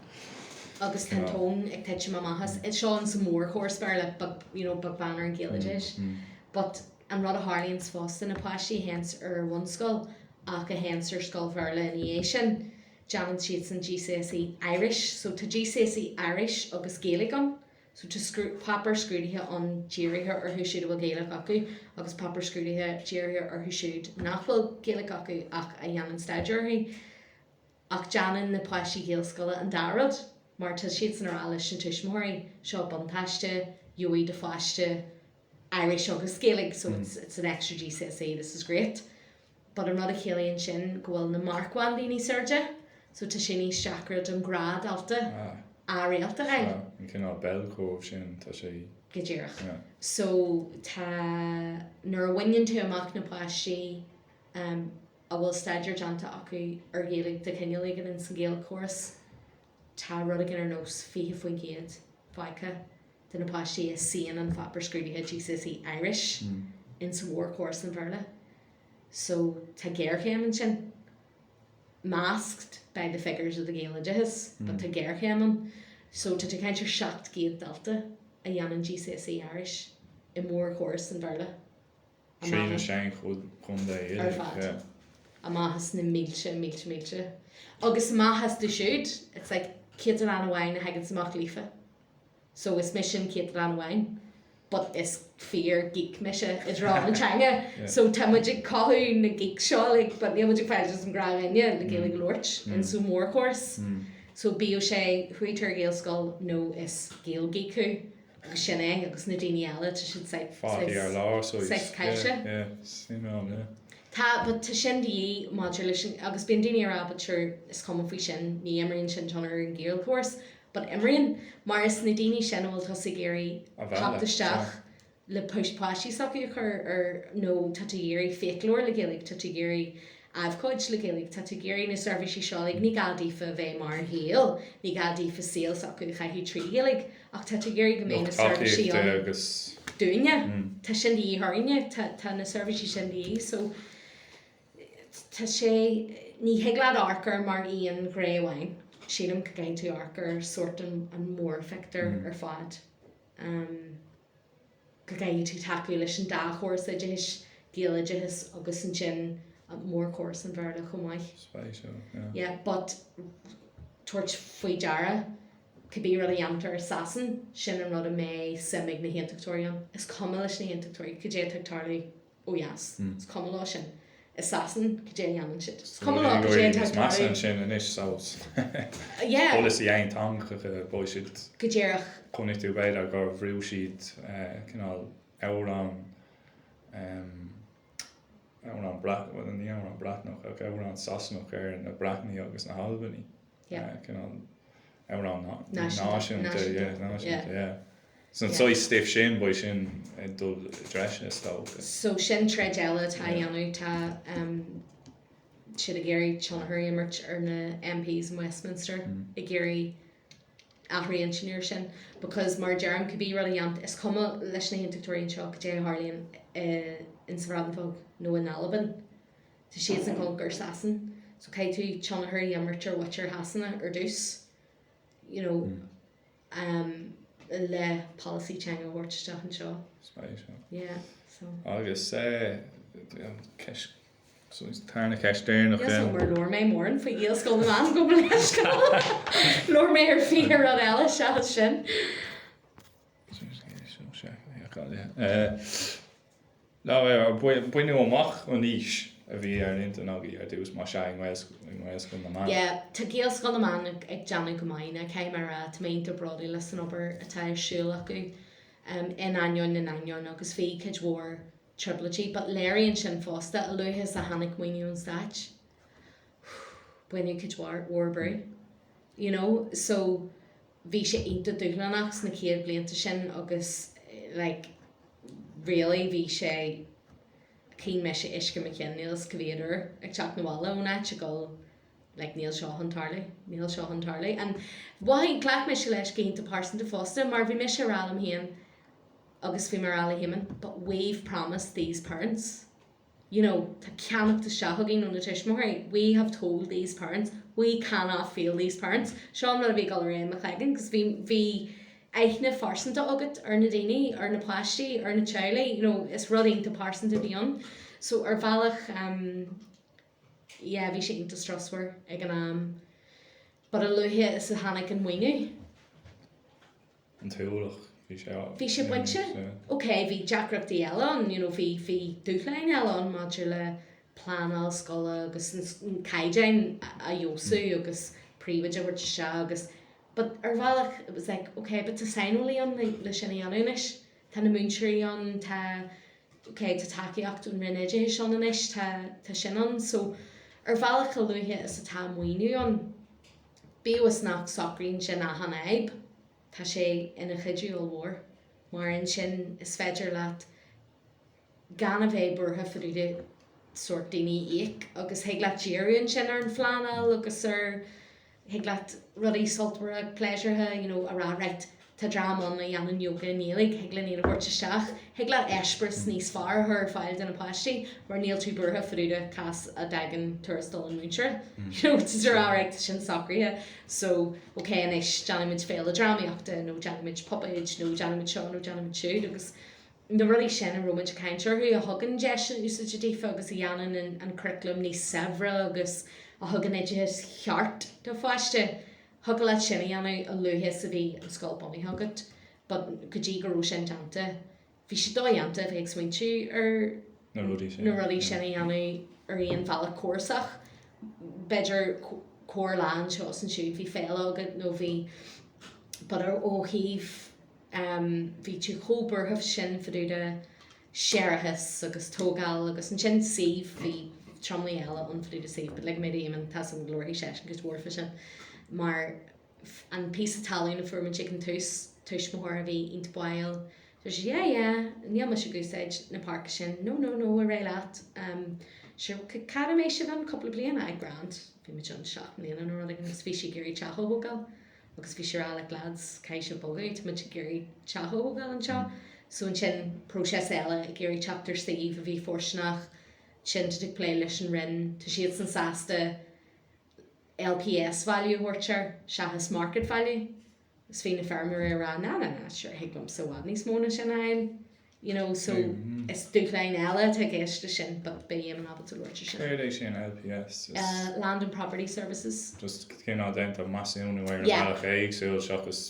S1: Agus tá an tóin ag titim amach as. Seo in sa mhórchóras Béarla, but, you know, beag beann ar an Ghaeloideachas. But an rud a tharlaíonns fosta, na páistí a théanns ar bhunscoil ach a théanns ar scoil Bhéarla ina dhiaidh sin, déanann siadsan GCSE Irish. So tá GCSE Irish agus Gaeilge ann. So tá páipéar scrúdaithe ann dírithe orthu siúd a bhfuil Gaeilge acu agus páipéar scrúdaithe dírithe orthu siúd nach bhfuil Gaeilge acu ach a dhéanann staidéar uirthi. Ach déanann na páistí Gaelscoile an dá rud mar tá siadsan ag rá leis na tuismitheoirí, seo buntáiste, gheobhaidh do pháiste Irish agus Gaeilge so it's, it's an extra GCSE, this is great. But an rud a chiallaíonn sin go bhfuil na marcbhandaí níos airde, so tá sé níos deacra don ghnáthdhalta A réalt a fháil.
S2: Sea, an cineál bell curve sin, tá sé.
S1: Go díreach. So tá, nuair a bhaineann tú amach na páistí a bhfuil staidéar déanta acu ar Ghaeilge de chineál éigin ins an Ghaelchóras, tá rud éigin ar nós 20% fágtha de na páistí a suíonn an pháipéar scrúdaithe GCSE Irish ins mhórchóras an Bhéarla. So tá géarchéim ansin. Masked by the figures of the Gaeloideachas, but tá géarchéim ann. So tá tú ag caint ar 700 dalta a dhéanann GCSE Irish i mórchóras an Bhéarla.
S2: Tríd na sé chontae
S1: Ar fad. Amach as na mílte, mílte, mílte. Agus amach astu siúd, it's like céatadán amháin a thagann amach líofa. So is mise an céatadán amháin but is fíor geek mise i dtreo na teanga. So tá muid ag cothú na geeks seo like but níl muid ag fáil just an gnáthdhuine le Gaeilge a labhairt in sa mhórchóras. So bíodh sé chuaigh tú ar Ghaelscoil nó is Gaelgeek thú agus sin é agus na daoine eile tá siad
S2: saghas Fágtha ar lár so
S1: saghas caillte.
S2: Yeah, yeah, suimiúil, yeah.
S1: Tá, but tá sin de dhíth maidir leis an, agus bíonn daoine ag rá but sure is cuma faoi sin, ní imríonn sin tionchar ar an Ghaelchóras. But imríonn, mar is na daoine sin a bhfuil tusa ag iarraidh teacht isteach le páistí s'acu a chur ar nó tá tú ag iarraidh fiaclóir le Gaeilge, tá tú ag iarraidh abhcóid le Gaeilge, tá tú ag iarraidh na seirbhísí seo like ní gá daofa bheith mar Ghaeil, ní gá daofa saol s'acu a chaitheamh trí Ghaeilge ach tá tú ag iarraidh go mbeidh na seirbhísí ann dúinne. Tá sin de dhíth orainne, tá na seirbhísí sin de dhíth so. Tá sé, ní thig leat amharc air mar aon ghné amháin. Sílim go gcaithfidh tú amharc ar sórt an mhórphictiúr ar fad. Go gcaithfidh tú tacú leis an dá chóras oideachais, Gaeloideachas agus ansin mórchóras an Bhéarla chomh maith.
S2: Spéisiúil, yeah.
S1: Yeah, but tabhairt faoi deara, cibé rud a dhéantar i Sasain, sin an rud a mbeidh suim ag na hAontachtóirí ann. Is cuma leis na hAontachtóirí cad é atá ag tarlú ó dheas. Is cuma leo sin. I Sasain, cad é a dhéanann siad? Is cuma leo cad é atá ag tarlú.
S2: ansin anois so polasaí aonteangach beidh siad.
S1: Go díreach.
S2: Chonaic tú b'fhéidir gur bhrú siad cineál amhrán. amhrán Breat, bhuel ní amhrán Breatnach ach amhrán Sasanach ar na Breatnaigh agus na hAlbanaigh.
S1: Yeah.
S2: Cineál amhrán
S1: Náisiúnta.
S2: náisiúnta, yeah, náisiúnta,
S1: Yeah.
S2: yeah. So an saghas stuif sin, beidh sin ag dul i dtreis is dócha.
S1: So sin troid eile atá á dhéanamh, tá siad ag iarraidh tionchar a imirt ar na MPs in Westminster, ag iarraidh athrú intinne air sin because mar a deirim, cibé rud a dhéantar, is cuma leis na hAontachtóirí anseo cad é a tharlaíonn in sa Bhreatain Bheag nó in Albain, tá siadsan ag dul gur Sasain so caithfidh tú tionchar a imirt ar mhuintir Shasana ar dtús you know um, le polasaí teanga a thabhairt isteach anseo.
S2: Spéisiúil.
S1: Yeah, so.
S2: Agus eh, ceist So is tarna ceist deireanach
S1: Yes, mar labhair mé mórán faoi Ghaelscoil na mBan gabh mo leithscéal. Labhair mé ar 20 rud eile seachas sin.
S2: Baineadh amach an fhís a bhí ar intinn agaibh ar dtús más ea i nGaelscoil na mBan.
S1: Yeah, tá Gaelscoil na mBan ag déanamh go maith, now caithfidh mé a rá, tá mé iontach bródúil as an obair atá ar siúl acu in ainneoin na n-ainneoin agus bhí cuid mhór trioblóidí, but léiríonn sin fosta, a luaithe is a tháinig maoiniú an stáit, baineadh cuid mhór brú, you know, so bhí sé iontach dúshlánach sna chéad bhlianta sin agus like really bhí sé, chinn mise uisce mo chinn, níl 'fhios cá mhéad uair ag teacht 'na bhaile ón áit ag dul like níl seo chun tarlú, níl seo chun tarlú and mhothaigh, ghlac mise leis go hiontach pearsanta fosta mar bhí mise ag rá liom féin, agus bhí mé ag rá le hÉamonn, but we've promised these parents, you know, tá ceannacht isteach againn ó na tuismitheoirí, we have told these parents, we cannot fail these parents. Seo an rud a bhí ag dul ar aghaidh i mo chloigeann, cos bhí, bhí aithne phearsanta agat ar na daoine, ar na páistí, ar na teaghlaigh, you know, is rud iontach pearsanta a bhí ann. So ar bhealach, um, yeah, bhí sé iontach strusmhar ag an am, but a luaithe is a tháinig an maoiniú,
S2: an t-ualach, bhí sé á.
S1: Bhí sé bainte. Ok, bhí deacrachtaí eile ann, you know, bhí, bhí dúshláin eile ann maidir le pleanáil scoile agus an caighdeán a fheabhsú agus príomhoide a thabhairt isteach agus, but ar bhealach it was like, ok, but tá saineolaí ann le, le sin a dhéanamh anois, tá na múinteoirí ann, tá, ok, tá tacaíocht ón Roinn Oideachais ann anois, tá, tá sin ann, so ar bhealach a luaithe is atá maoiniú ann, Bíodh is nach socraíonn sin achan fhadhb, tá sé ina chuidiú ollmhór, mar ansin is féidir leat gan a bheith buartha fá dtaobh de sórt daoine a íoc agus thig leat díriú ansin ar an phleanáil agus ar, thig leat rudaí sultmhara, pléisiúrtha, you know, a rá right, Tá dream ann a dhéanann yoga i nGaeilge, thig linn iad a thabhairt isteach. Thig leat eispéireas níos fearr a chur ar fáil do na páistí mar níl tú buartha fá dtaobh de cá as a dtagann tuarastal an mhúinteora. You know, tá tú ag rá right, tá sin socraithe so ok anois déanfaimid féile drámaíochta nó déanfaimid puipéid nó déanfaimid seo nó déanfaimid siúd agus na rudaí sin a raibh muid ag caint orthu a thugann deiseanna úsáide daofa agus a dhéanann an curaclam níos saibhre agus a thugann oideachas cheart do pháiste. Thiocfadh leat sin a dhéanamh a luaithe is a bhí an scoil bunaithe agat but go dtí go raibh sin déanta, bhí sé dodhéanta a bheith ag smaointiú ar
S2: na rudaí sin
S1: na rudaí sin a dhéanamh ar aon bhealach córasach. B'fhéidir corr lá anseo is ansiúd bhí féile agat nó bhí but ó thaobh bhí tú chomh buartha sin fá dtaobh de séarachas agus tógáil agus ansin suíomh, bhí tromluí eile ann fá dtaobh de suíomh but ligfidh mé d'Éamonn, tá 's agam go labharfaidh seisean cuid mhór fá sin mar an píosa talún a fuair muid ag an tús, tuismitheoir a bhí iontach báúil, dúirt siad yeah yeah níl mise ag úsáid na páirce sin, no no no ar aghaidh leat, um, sure cá fhad a mbeidh sibh ann, cúpla bliain, aye grand, bhí muid ann 7 mbliana nó rud éigin agus bhí sí ag iarraidh teach a thógáil. agus bhí sí ag rá like lads caithfidh sibh bogadh tá muid ag iarraidh teach a thógáil anseo so ansin próiseas eile ag iarraidh teacht ar suíomh a bhí fóirsteanach ansin tá tú ag plé leis an Roinn tá siadsan sásta LPS value a thabhairt air seachas market value agus bhí na feirmeoirí ag rá na na na sure thig liomsa i bhfad níos mó ná sin a fháil you know, so is dúshláin eile atá i gceist leis sin but beidh Éamonn ábalta labhairt ar sin.
S2: Céard é sin LPS?
S1: Is. Land and Property Services.
S2: Just cineál déanta measúnú ar an mbealach éagsúil seachas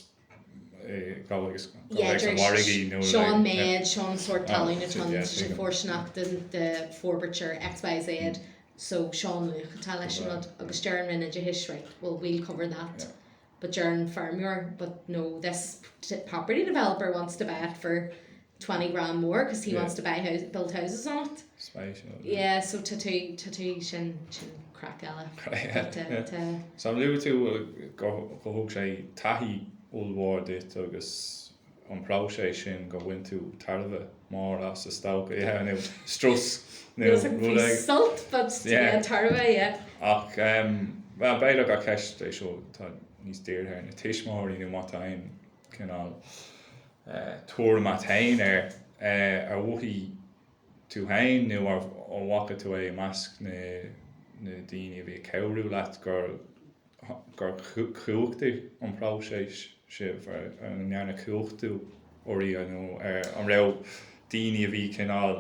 S2: gabháil agus gabháil ag na margaí nó
S1: Seo an méid, seo an sórt talún atá ann, tá sé fóirsteanach do forbairt ar X, Y, Z, so seo an luach atá leis an rud agus deir an Roinn Oideachais right, well we'll cover that but deir an feirmeoir but no this property developer wants to buy it for. 20 grand more because he wants to buy house, build houses on it.
S2: Spéisiúil.
S1: Yeah, so tá tú, tá tú, sin, sin craic eile.
S2: Craic, yeah. So luaigh tú go thug sé taithí ollmhór duit agus an próiseas sin gur bhain tú tairbhe mór as is dócha, yeah, nó strus
S1: nó rud éigin. Sult, but yeah, tairbhe, yeah.
S2: Ach, bhuel, b'fhéidir gur ceist é seo atá níos dírithe ar na tuismitheoirí nó má tá aon cineál tuairim agat féin air, ar mhothaigh tú féin nó ar bhfaca tú é i measc na daoine a bhí ag cabhrú leat gur gur chumhachtaigh an próiseas sibh, an ndearna cumhachtú oraibh nó an raibh daoine a bhí cineál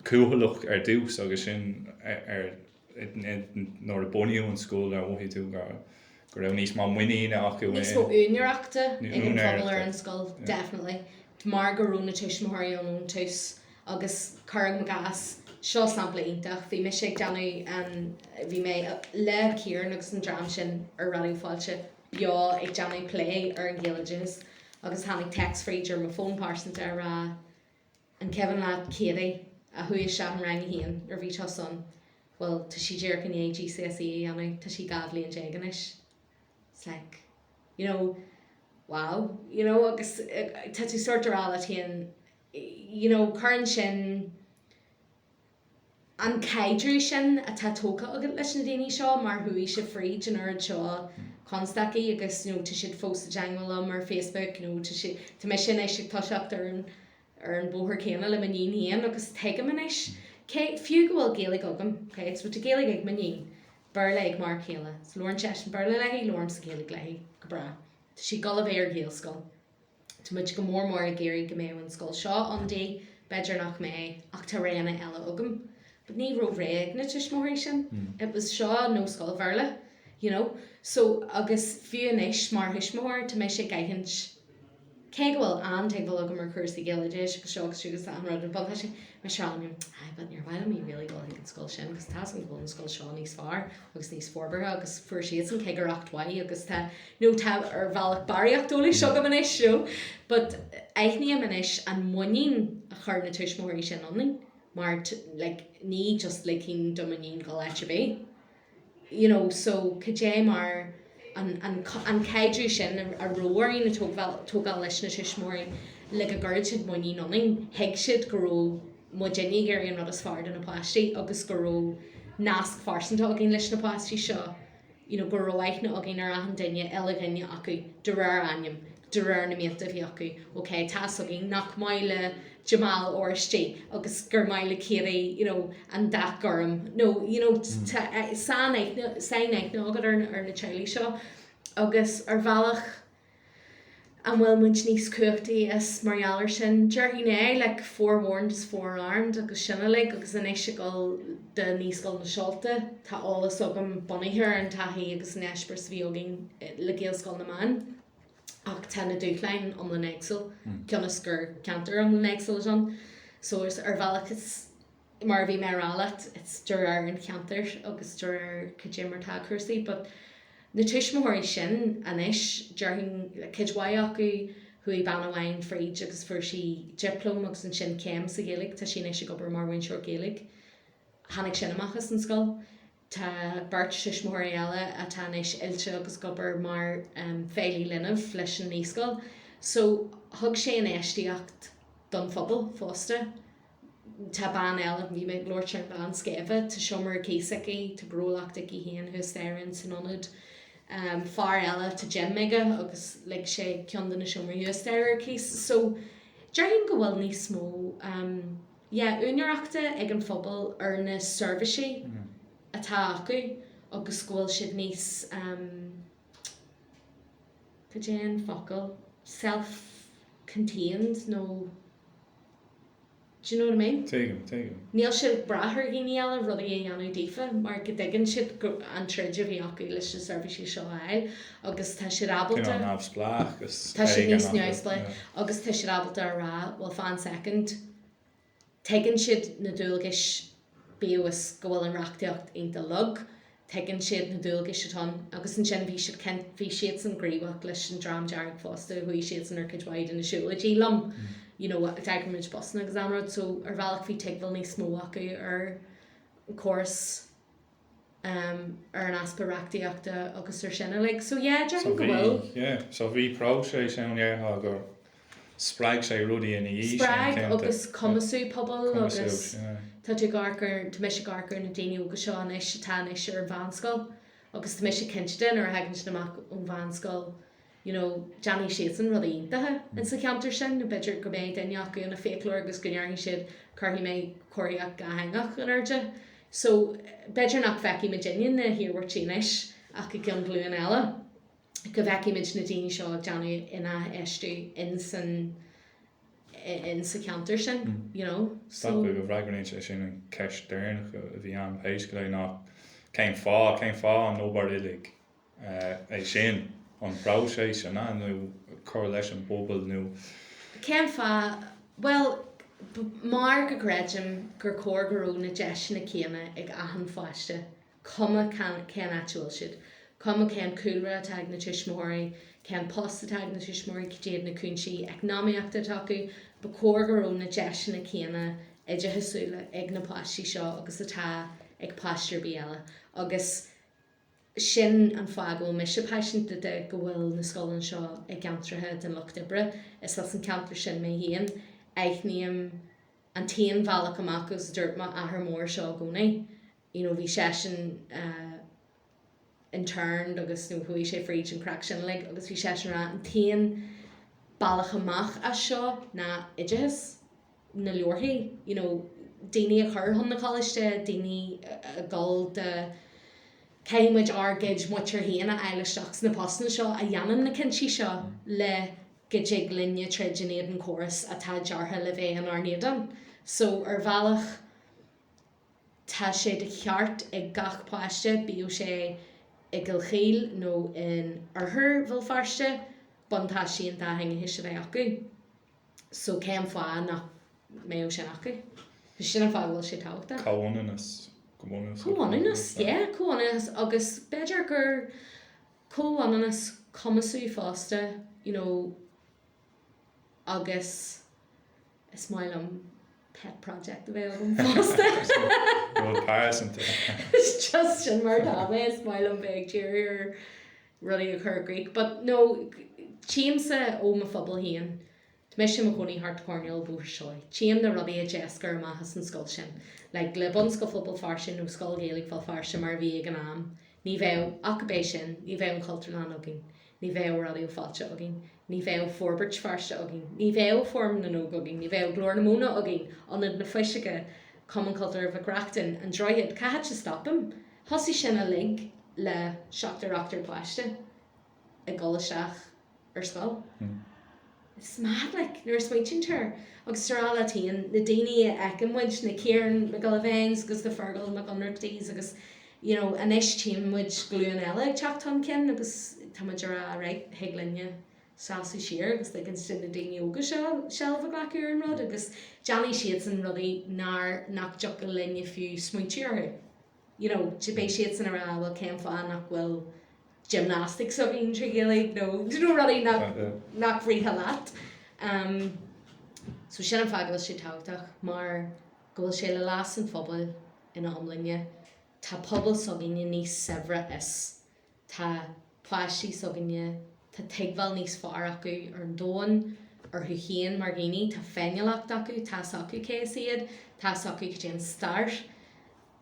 S2: cúthaileach ar dtús agus sin ar nuair a bunaíodh an scoil ar mhothaigh tú go raibh níos mó muiníne acu
S1: Níos mó úinéireachta ag an phobal ar an scoil, definitely. Mar go raibh na tuismitheoirí ann ón tús agus cuirim i gcás, seo sampla iontach, bhí mise ag déanamh an, bhí mé le Ciarán agus an dream sin ar Raidió Fáilte beo ag déanamh plé ar an Ghaeloideachas agus tháinig text fríd ar mo fón pearsanta ag rá, An cuimhin leat Katie, a chuaigh isteach in rang a haon nuair a bhí tusa ann? Bhuel, tá sí díreach i ndiaidh GCSE a dhéanamh, tá sí 12 bhliain anois. It's like, you know, wow, you know, agus tá tú sort ag rá leat féin, you know, cuireann sin an caidreamh sin atá tógtha agat leis na daoine seo mar chuaigh siad fríd an oiread seo constaicí agus you know tá siad fós i dteangmháil liom ar Facebook you know tá siad tá mise anois ag toiseacht ar an ar an bhóthar céanna le m'iníon féin agus tuigim anois cé fiú go bhfuil Gaeilge agam okay so tá Gaeilge ag m'iníon Béarla ag m'fhear céile so labhrann seisean Béarla léi labhraímse Gaeilge léi go breá tá sí ag dul a bheith ar Ghaelscoil. Tá muid go mór mór ag iarraidh go mbeadh an scoil seo ann di, b'fhéidir nach mbeidh, ach tá roghanna eile agam. But ní raibh rogha ag na tuismitheoirí sin. It was seo nó scoil Bhéarla, you know. So, agus fiú anois mar thuismitheoir, tá mise ag aithint, cé go bhfuil an-tuigbheáil agam ar chúrsaí Gaeloideachais agus seo agus siúd agus achan rud, an buntáiste, mise ag rá liom, aye, but níor mhaith liom í really dul chuig an scoil sin, because tá a fhios agam go bhfuil an scoil seo níos fearr agus níos forbartha agus fuair siadsan cigireacht mhaith agus tá nó tá ar bhealach barraíocht eolais agam anois you know but aithním anois an muinín a chuir na tuismitheoirí sin ionainn mar like ní just ligfinn do m'iníon dul áit ar bith you know so cad é mar an an an caidreamh sin a raibh orainn a tógáil tógáil leis na tuismitheoirí le go gcuirfeadh siad muinín ionainn thuig siad go raibh muidinne ag iarraidh an rud is fearr do na páistí agus go raibh nasc phearsanta againn leis na páistí seo you know, go raibh aithne againn ar achan duine, uile dhuine acu, de réir ainm, de réir na mianta a bhí acu. Ok, tá 'fhios againn nach maith le Jamal oráistí agus gur maith le Katie, you know, an dath gorm, nó, you know, tá sainaithne, sainaithne agat ar, ar na teaghlaigh seo agus ar bhealach, An bhfuil muid níos cumhachtaí as mar gheall ar sin? Déarfainn é, like forewarned is forearmed agus sin uilig agus anois ag dul do Naíscoil na Seolta tá eolas agam bunaithe ar an taithí agus an eispéireas a bhí againn le Gaelscoil na mBan ach tá na dúshláin iomlán éagsúil cionn is gur ceantar iomlán éagsúil atá ann. So ar bhealach is mar a bhí mé a rá leat, it's de réir an cheantair agus de réir cad é mar atá cúrsaí but na tuismitheoirí sin anois, déarfainn cuid mhaith acu, chuaigh bean amháin fríd agus fuair sí dioplóma agus ansin céim sa Ghaeilge, tá sí anois ag obair mar mhúinteoir Gaeilge, tháinig sin amach as an scoil. Tá beirt tuismitheoirí eile atá anois oilte agus ag obair mar feighlí linbh leis an naíscoil. So thug sé infheistíocht don phobal fosta. Tá bean eile, bhí mé ag labhairt ar an bhean scéimhe, tá seomra ar cíos aici, tá gnólacht aici féin thuas staighre san ionad. Fear eile, tá gym aige agus lig sé ceann de na seomraí thuas staighre ar cíos. So, déarfainn go bhfuil níos mó, yeah, úinéireachta ag an phobal ar na seirbhísí atá acu agus go bhfuil siad níos, cad é an focal, self-contained nó. Do you know what I mean?
S2: Tuigim, tuigim.
S1: Níl siad ag brath ar dhaoine eile rudaí a dhéanamh daofa mar go dtuigeann siad go, an troid a bhí acu leis na seirbhísí seo a fháil agus tá siad ábalta.
S2: Cineál neamhspleáchas
S1: Tá siad níos neamhspleáich agus tá siad ábalta a rá well fan second, tuigeann siad na dualgais bíodh is go bhfuil an reachtaíocht iontach lag. Tuigeann siad na dualgais atá ann agus ansin bhí siad cin-, bhí siadsan gníomhach leis an Dream Dearg fosta, chuaigh siadsan ar cuid mhaith de na siúlóidí liom, you know, d'eagraigh muid busanna agus an rud, so ar bhealach bhí tuigbheáil níos mó acu ar an chóras, um, ar an easpa reachtaíochta agus ar sin uilig. So yeah, déarfainn go bhfuil.
S2: Yeah, so bhí próiseas ann déarfá gur spreag sé rudaí ina dhiaidh sin,
S1: Spreag
S2: cinnte.
S1: agus cumasú pobail
S2: Cumasú,
S1: agus
S2: yeah.
S1: tá tú ag amharc ar, tá mise ag amharc ar na daoine óga seo anois atá anois ar an mheánscoil agus tá mise cinnte de nuair a thagann siad amach ón mheánscoil you know déanfaidh siadsan rudaí iontacha in sa cheantar sin nó b'fhéidir go mbeidh duine acu ina fiaclóir agus go ndéarfaidh siad cuirfidh mé comharthaíocht dhátheangach in airde. So b'fhéidir nach bhfeicfidh muidinne na hiarmhairtí anois ach i gceann glúin eile. go bhfeicfimid na daoine seo ag déanamh infheistiú in san in sa cheantar sin, you know.
S2: Is dócha go bhfreagraíonn sé sin an cheist deireanach a bhí ann pé scéal é ná cén fáth, cén fáth an obair uilig é sin, an próiseas an ea nó cur leis an bpobal nó.
S1: Cén fáth? Bhuel, mar go gcreidim gur chóir go raibh na deiseanna céanna ag achan pháiste cuma cén áit a bhfuil siad, cuma cén cúlra atá ag na tuismitheoirí, cén post atá ag na tuismitheoirí, cad iad na cúinsí eacnamaíochta atá acu, ba chóir go raibh na deiseanna céanna oideachasúla ag na páistí seo agus atá ag páiste ar bith eile. Agus sin an fáth go bhfuil mise paiseanta de go bhfuil na scoileanna seo i gceantracha den lucht oibre. Is as an ceantar sin mé féin. Aithním an t-aon bhealach amach agus dúirt m'athair mór seo i gcónaí, you know bhí seisean eh interned agus nó chuaigh sé fríd an craic sin uilig agus bhí seisean ag rá an t-aon bealach amach as seo ná oideachas, na leabharthaí, you know daoine a chur chun na coláiste, daoine a dhul de caithfidh muid ár gcuid muintir féin a fháil isteach sna postanna seo a dhéanann na cinntí seo le go dtig linne troid in éadan córas atá deartha le bheith inár n-éadan. So ar bhealach Tá sé de cheart ag gach páiste, bíodh sé i gCill Chaoil nó in oirthear Bhéal Feirste, buntáistí an dátheangachais a bheith acu. So cén fáth nach mbeadh sin acu? Sin an fáth go bhfuil sé tábhachtach.
S2: Comhionannas, go bunúsach.
S1: Comhionannas, yeah, comhionannas agus b'fhéidir gur comhionannas cumasú fosta, you know, agus is maith liom pet project a bheith agam fosta.
S2: Rud pearsanta.
S1: It's just sin mar atá mé, is maith liom bheith ag díriú ar rudaí a chur i gcrích. But no, tchímse ó mo phobal féin, tá mise i mo chónaí thart coirnéal Bhóthar Seoighe, tchím na rudaí a d'éascair amach as an scoil sin. Like le Bunscoil Phobal Feirste nó Scoil Ghaeilge Bhéal Feirste mar a bhí ag an am, ní bheadh ach ab é sin, ní bheadh an Chultúrlann againn. Ní bheadh Raidió Fáilte againn, ní bheadh Forbairt Feirste againn, ní bheadh Fóram na nÓg againn, ní bheadh Glór na Móna againn, Ionad na Fuiseoige, Cumann Cultúrtha Mhic Reachtain, An Droichead, cá háit a stopaim? Thosaigh sin uilig le seachtar ochtar páiste ag dul isteach ar scoil. It's mad like nuair a smaoitíonn tú air. Agus tá rá leat féin, na daoine a fheiceann muid, na Ciarán Mac Giolla Bhéins agus na Fergal Mac Ionnrachtaigh agus you know anois tchíonn muid glúin eile ag teacht chun cinn agus tá muid ag rá right thig linne seasamh siar agus ligint do na daoine óga seo seilbh a ghlacadh ar an rud agus déanfaidh siadsan rudaí nár nach dtiocfadh linne fiú smaointiú orthu. You know beidh siadsan ag rá well cén fáth nach bhfuil gymnastics againn trí Ghaeilge nó do you know rudaí nach nach rithfeadh leat. Um, so sin an fáth go bhfuil sé tábhachtach mar go bhfuil sé le leas an phobail ina iomláine. Tá pobal s'againne níos saibhre is tá páistí s'againne, tá tuigbheáil níos fearr acu ar an domhan, orthu féin mar dhaoine, tá féiniúlacht acu, tá's acu cé is iad, tá's acu cad é an stair.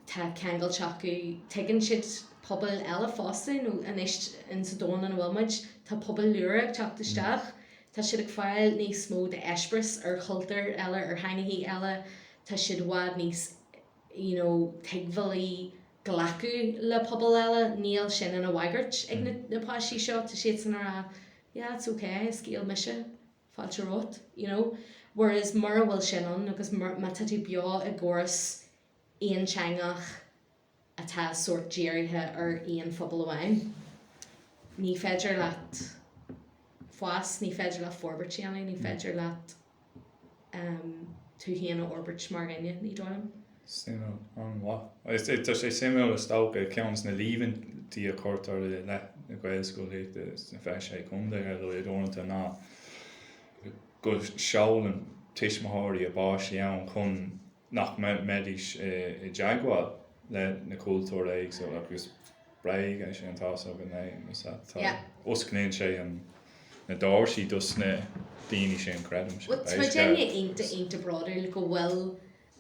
S1: tá ceangailte acu, tuigeann siad pobail eile fosta, nó anois in sa domhan ina bhfuil muid, tá pobail úra ag teacht isteach, tá siad ag fáil níos mó d'eispéireas ar chultúir eile, ar theangachaí eile, tá siad i bhfad níos you know tuigbheálaí glacadh le pobail eile, níl sin ina bhagairt ag na na páistí seo, tá siadsan ag rá yeah it's okay, is Gael mise, fáilte romhat, you know. Whereas mura bhfuil sin ann agus má tá tú beo i gcóras aonteangach atá sórt dírithe ar aon phobal amháin. Ní féidir leat fás, ní féidir leat forbairt a dhéanamh, ní féidir leat tú féin a fhorbairt mar dhuine, ní dóigh liom.
S2: Suimiúil, an-mhaith. Tá sé suimiúil is dócha, ceann de na líomhaintí a chuirtear i leith na Gaelscolaíochta sna 26 Contae ar a laghad uaireanta ná go seolann tuismitheoirí a bpáistí ann chun nach mbeidís i dteagmháil le na cultúir éagsúla agus bréag é sin tá 's againn é tá osclaíonn sé an na doirsí dos na daoine sin creidim.
S1: Bhuel tá muidinne iontach iontach bródúil go bhfuil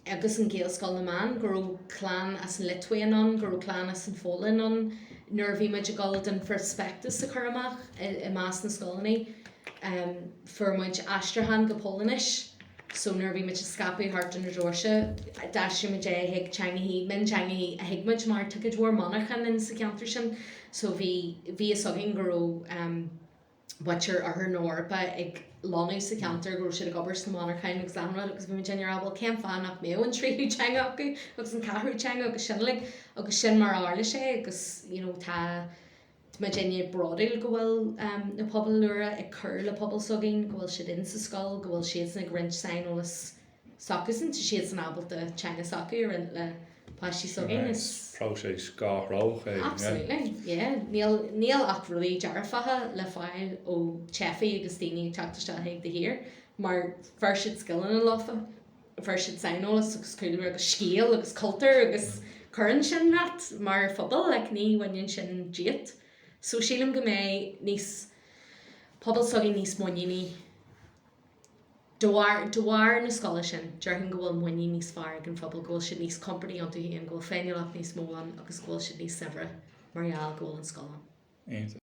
S1: agus an Ghaelscoil na mBan, go raibh clann as an Liotuáin ann, go raibh clann as an Pholainn ann nuair a bhí muid ag dul don phrospectus a chur amach i measc na scoileanna. Fuair muid aistriúchán go Polainnis so nuair a bhí muid ag scaipeadh thart ar na doirse, d'aistrigh muid é chuig teangachaí, mionteangachaí a thuig muid mar tá cuid mhór monarchan in sa cheantar sin so bhí, bhí fhios againn go raibh muintir Oirthear na hEorpa ag lonnú sa cheantar, go raibh siad ag obair sna monarchain agus achan rud agus bhí muid ag rá bhuel cén fáth nach mbeadh an tríú teanga acu agus an ceathrú teanga agus sin uilig agus sin mar a tharla sé agus you know tá muidinne bródúil go bhfuil na pobail úra ag cur le pobal s'againn, go bhfuil siad in sa scoil, go bhfuil siadsan ag roinnt saineolas s'acusan, tá siadsan ábalta teanga s'acu a roinnt le páistí s'againn.
S2: Is próiseas dháthreoch
S1: é. Absolutely, yeah. Níl, níl ach rudaí dearfacha le fáil ó teifigh agus daoine ag teacht isteach chuig do thír mar fuair siad scileanna leofa. Fuair siad saineolas agus cúlra agus scéal agus cultúr agus cuireann sin leat mar phobal, like ní bhaineann sin díot. So sílim go mbeidh níos, pobal s'againn níos muiníní de bharr, de bharr na scoile sin, déarfainn go bhfuil muinín níos fearr ag an phobal, go bhfuil siad níos compordaí iontu féin, go bhfuil féiniúlacht níos mó ann agus go bhfuil siad níos saibhre mar gheall go bhfuil an scoil ann.
S2: Iontach.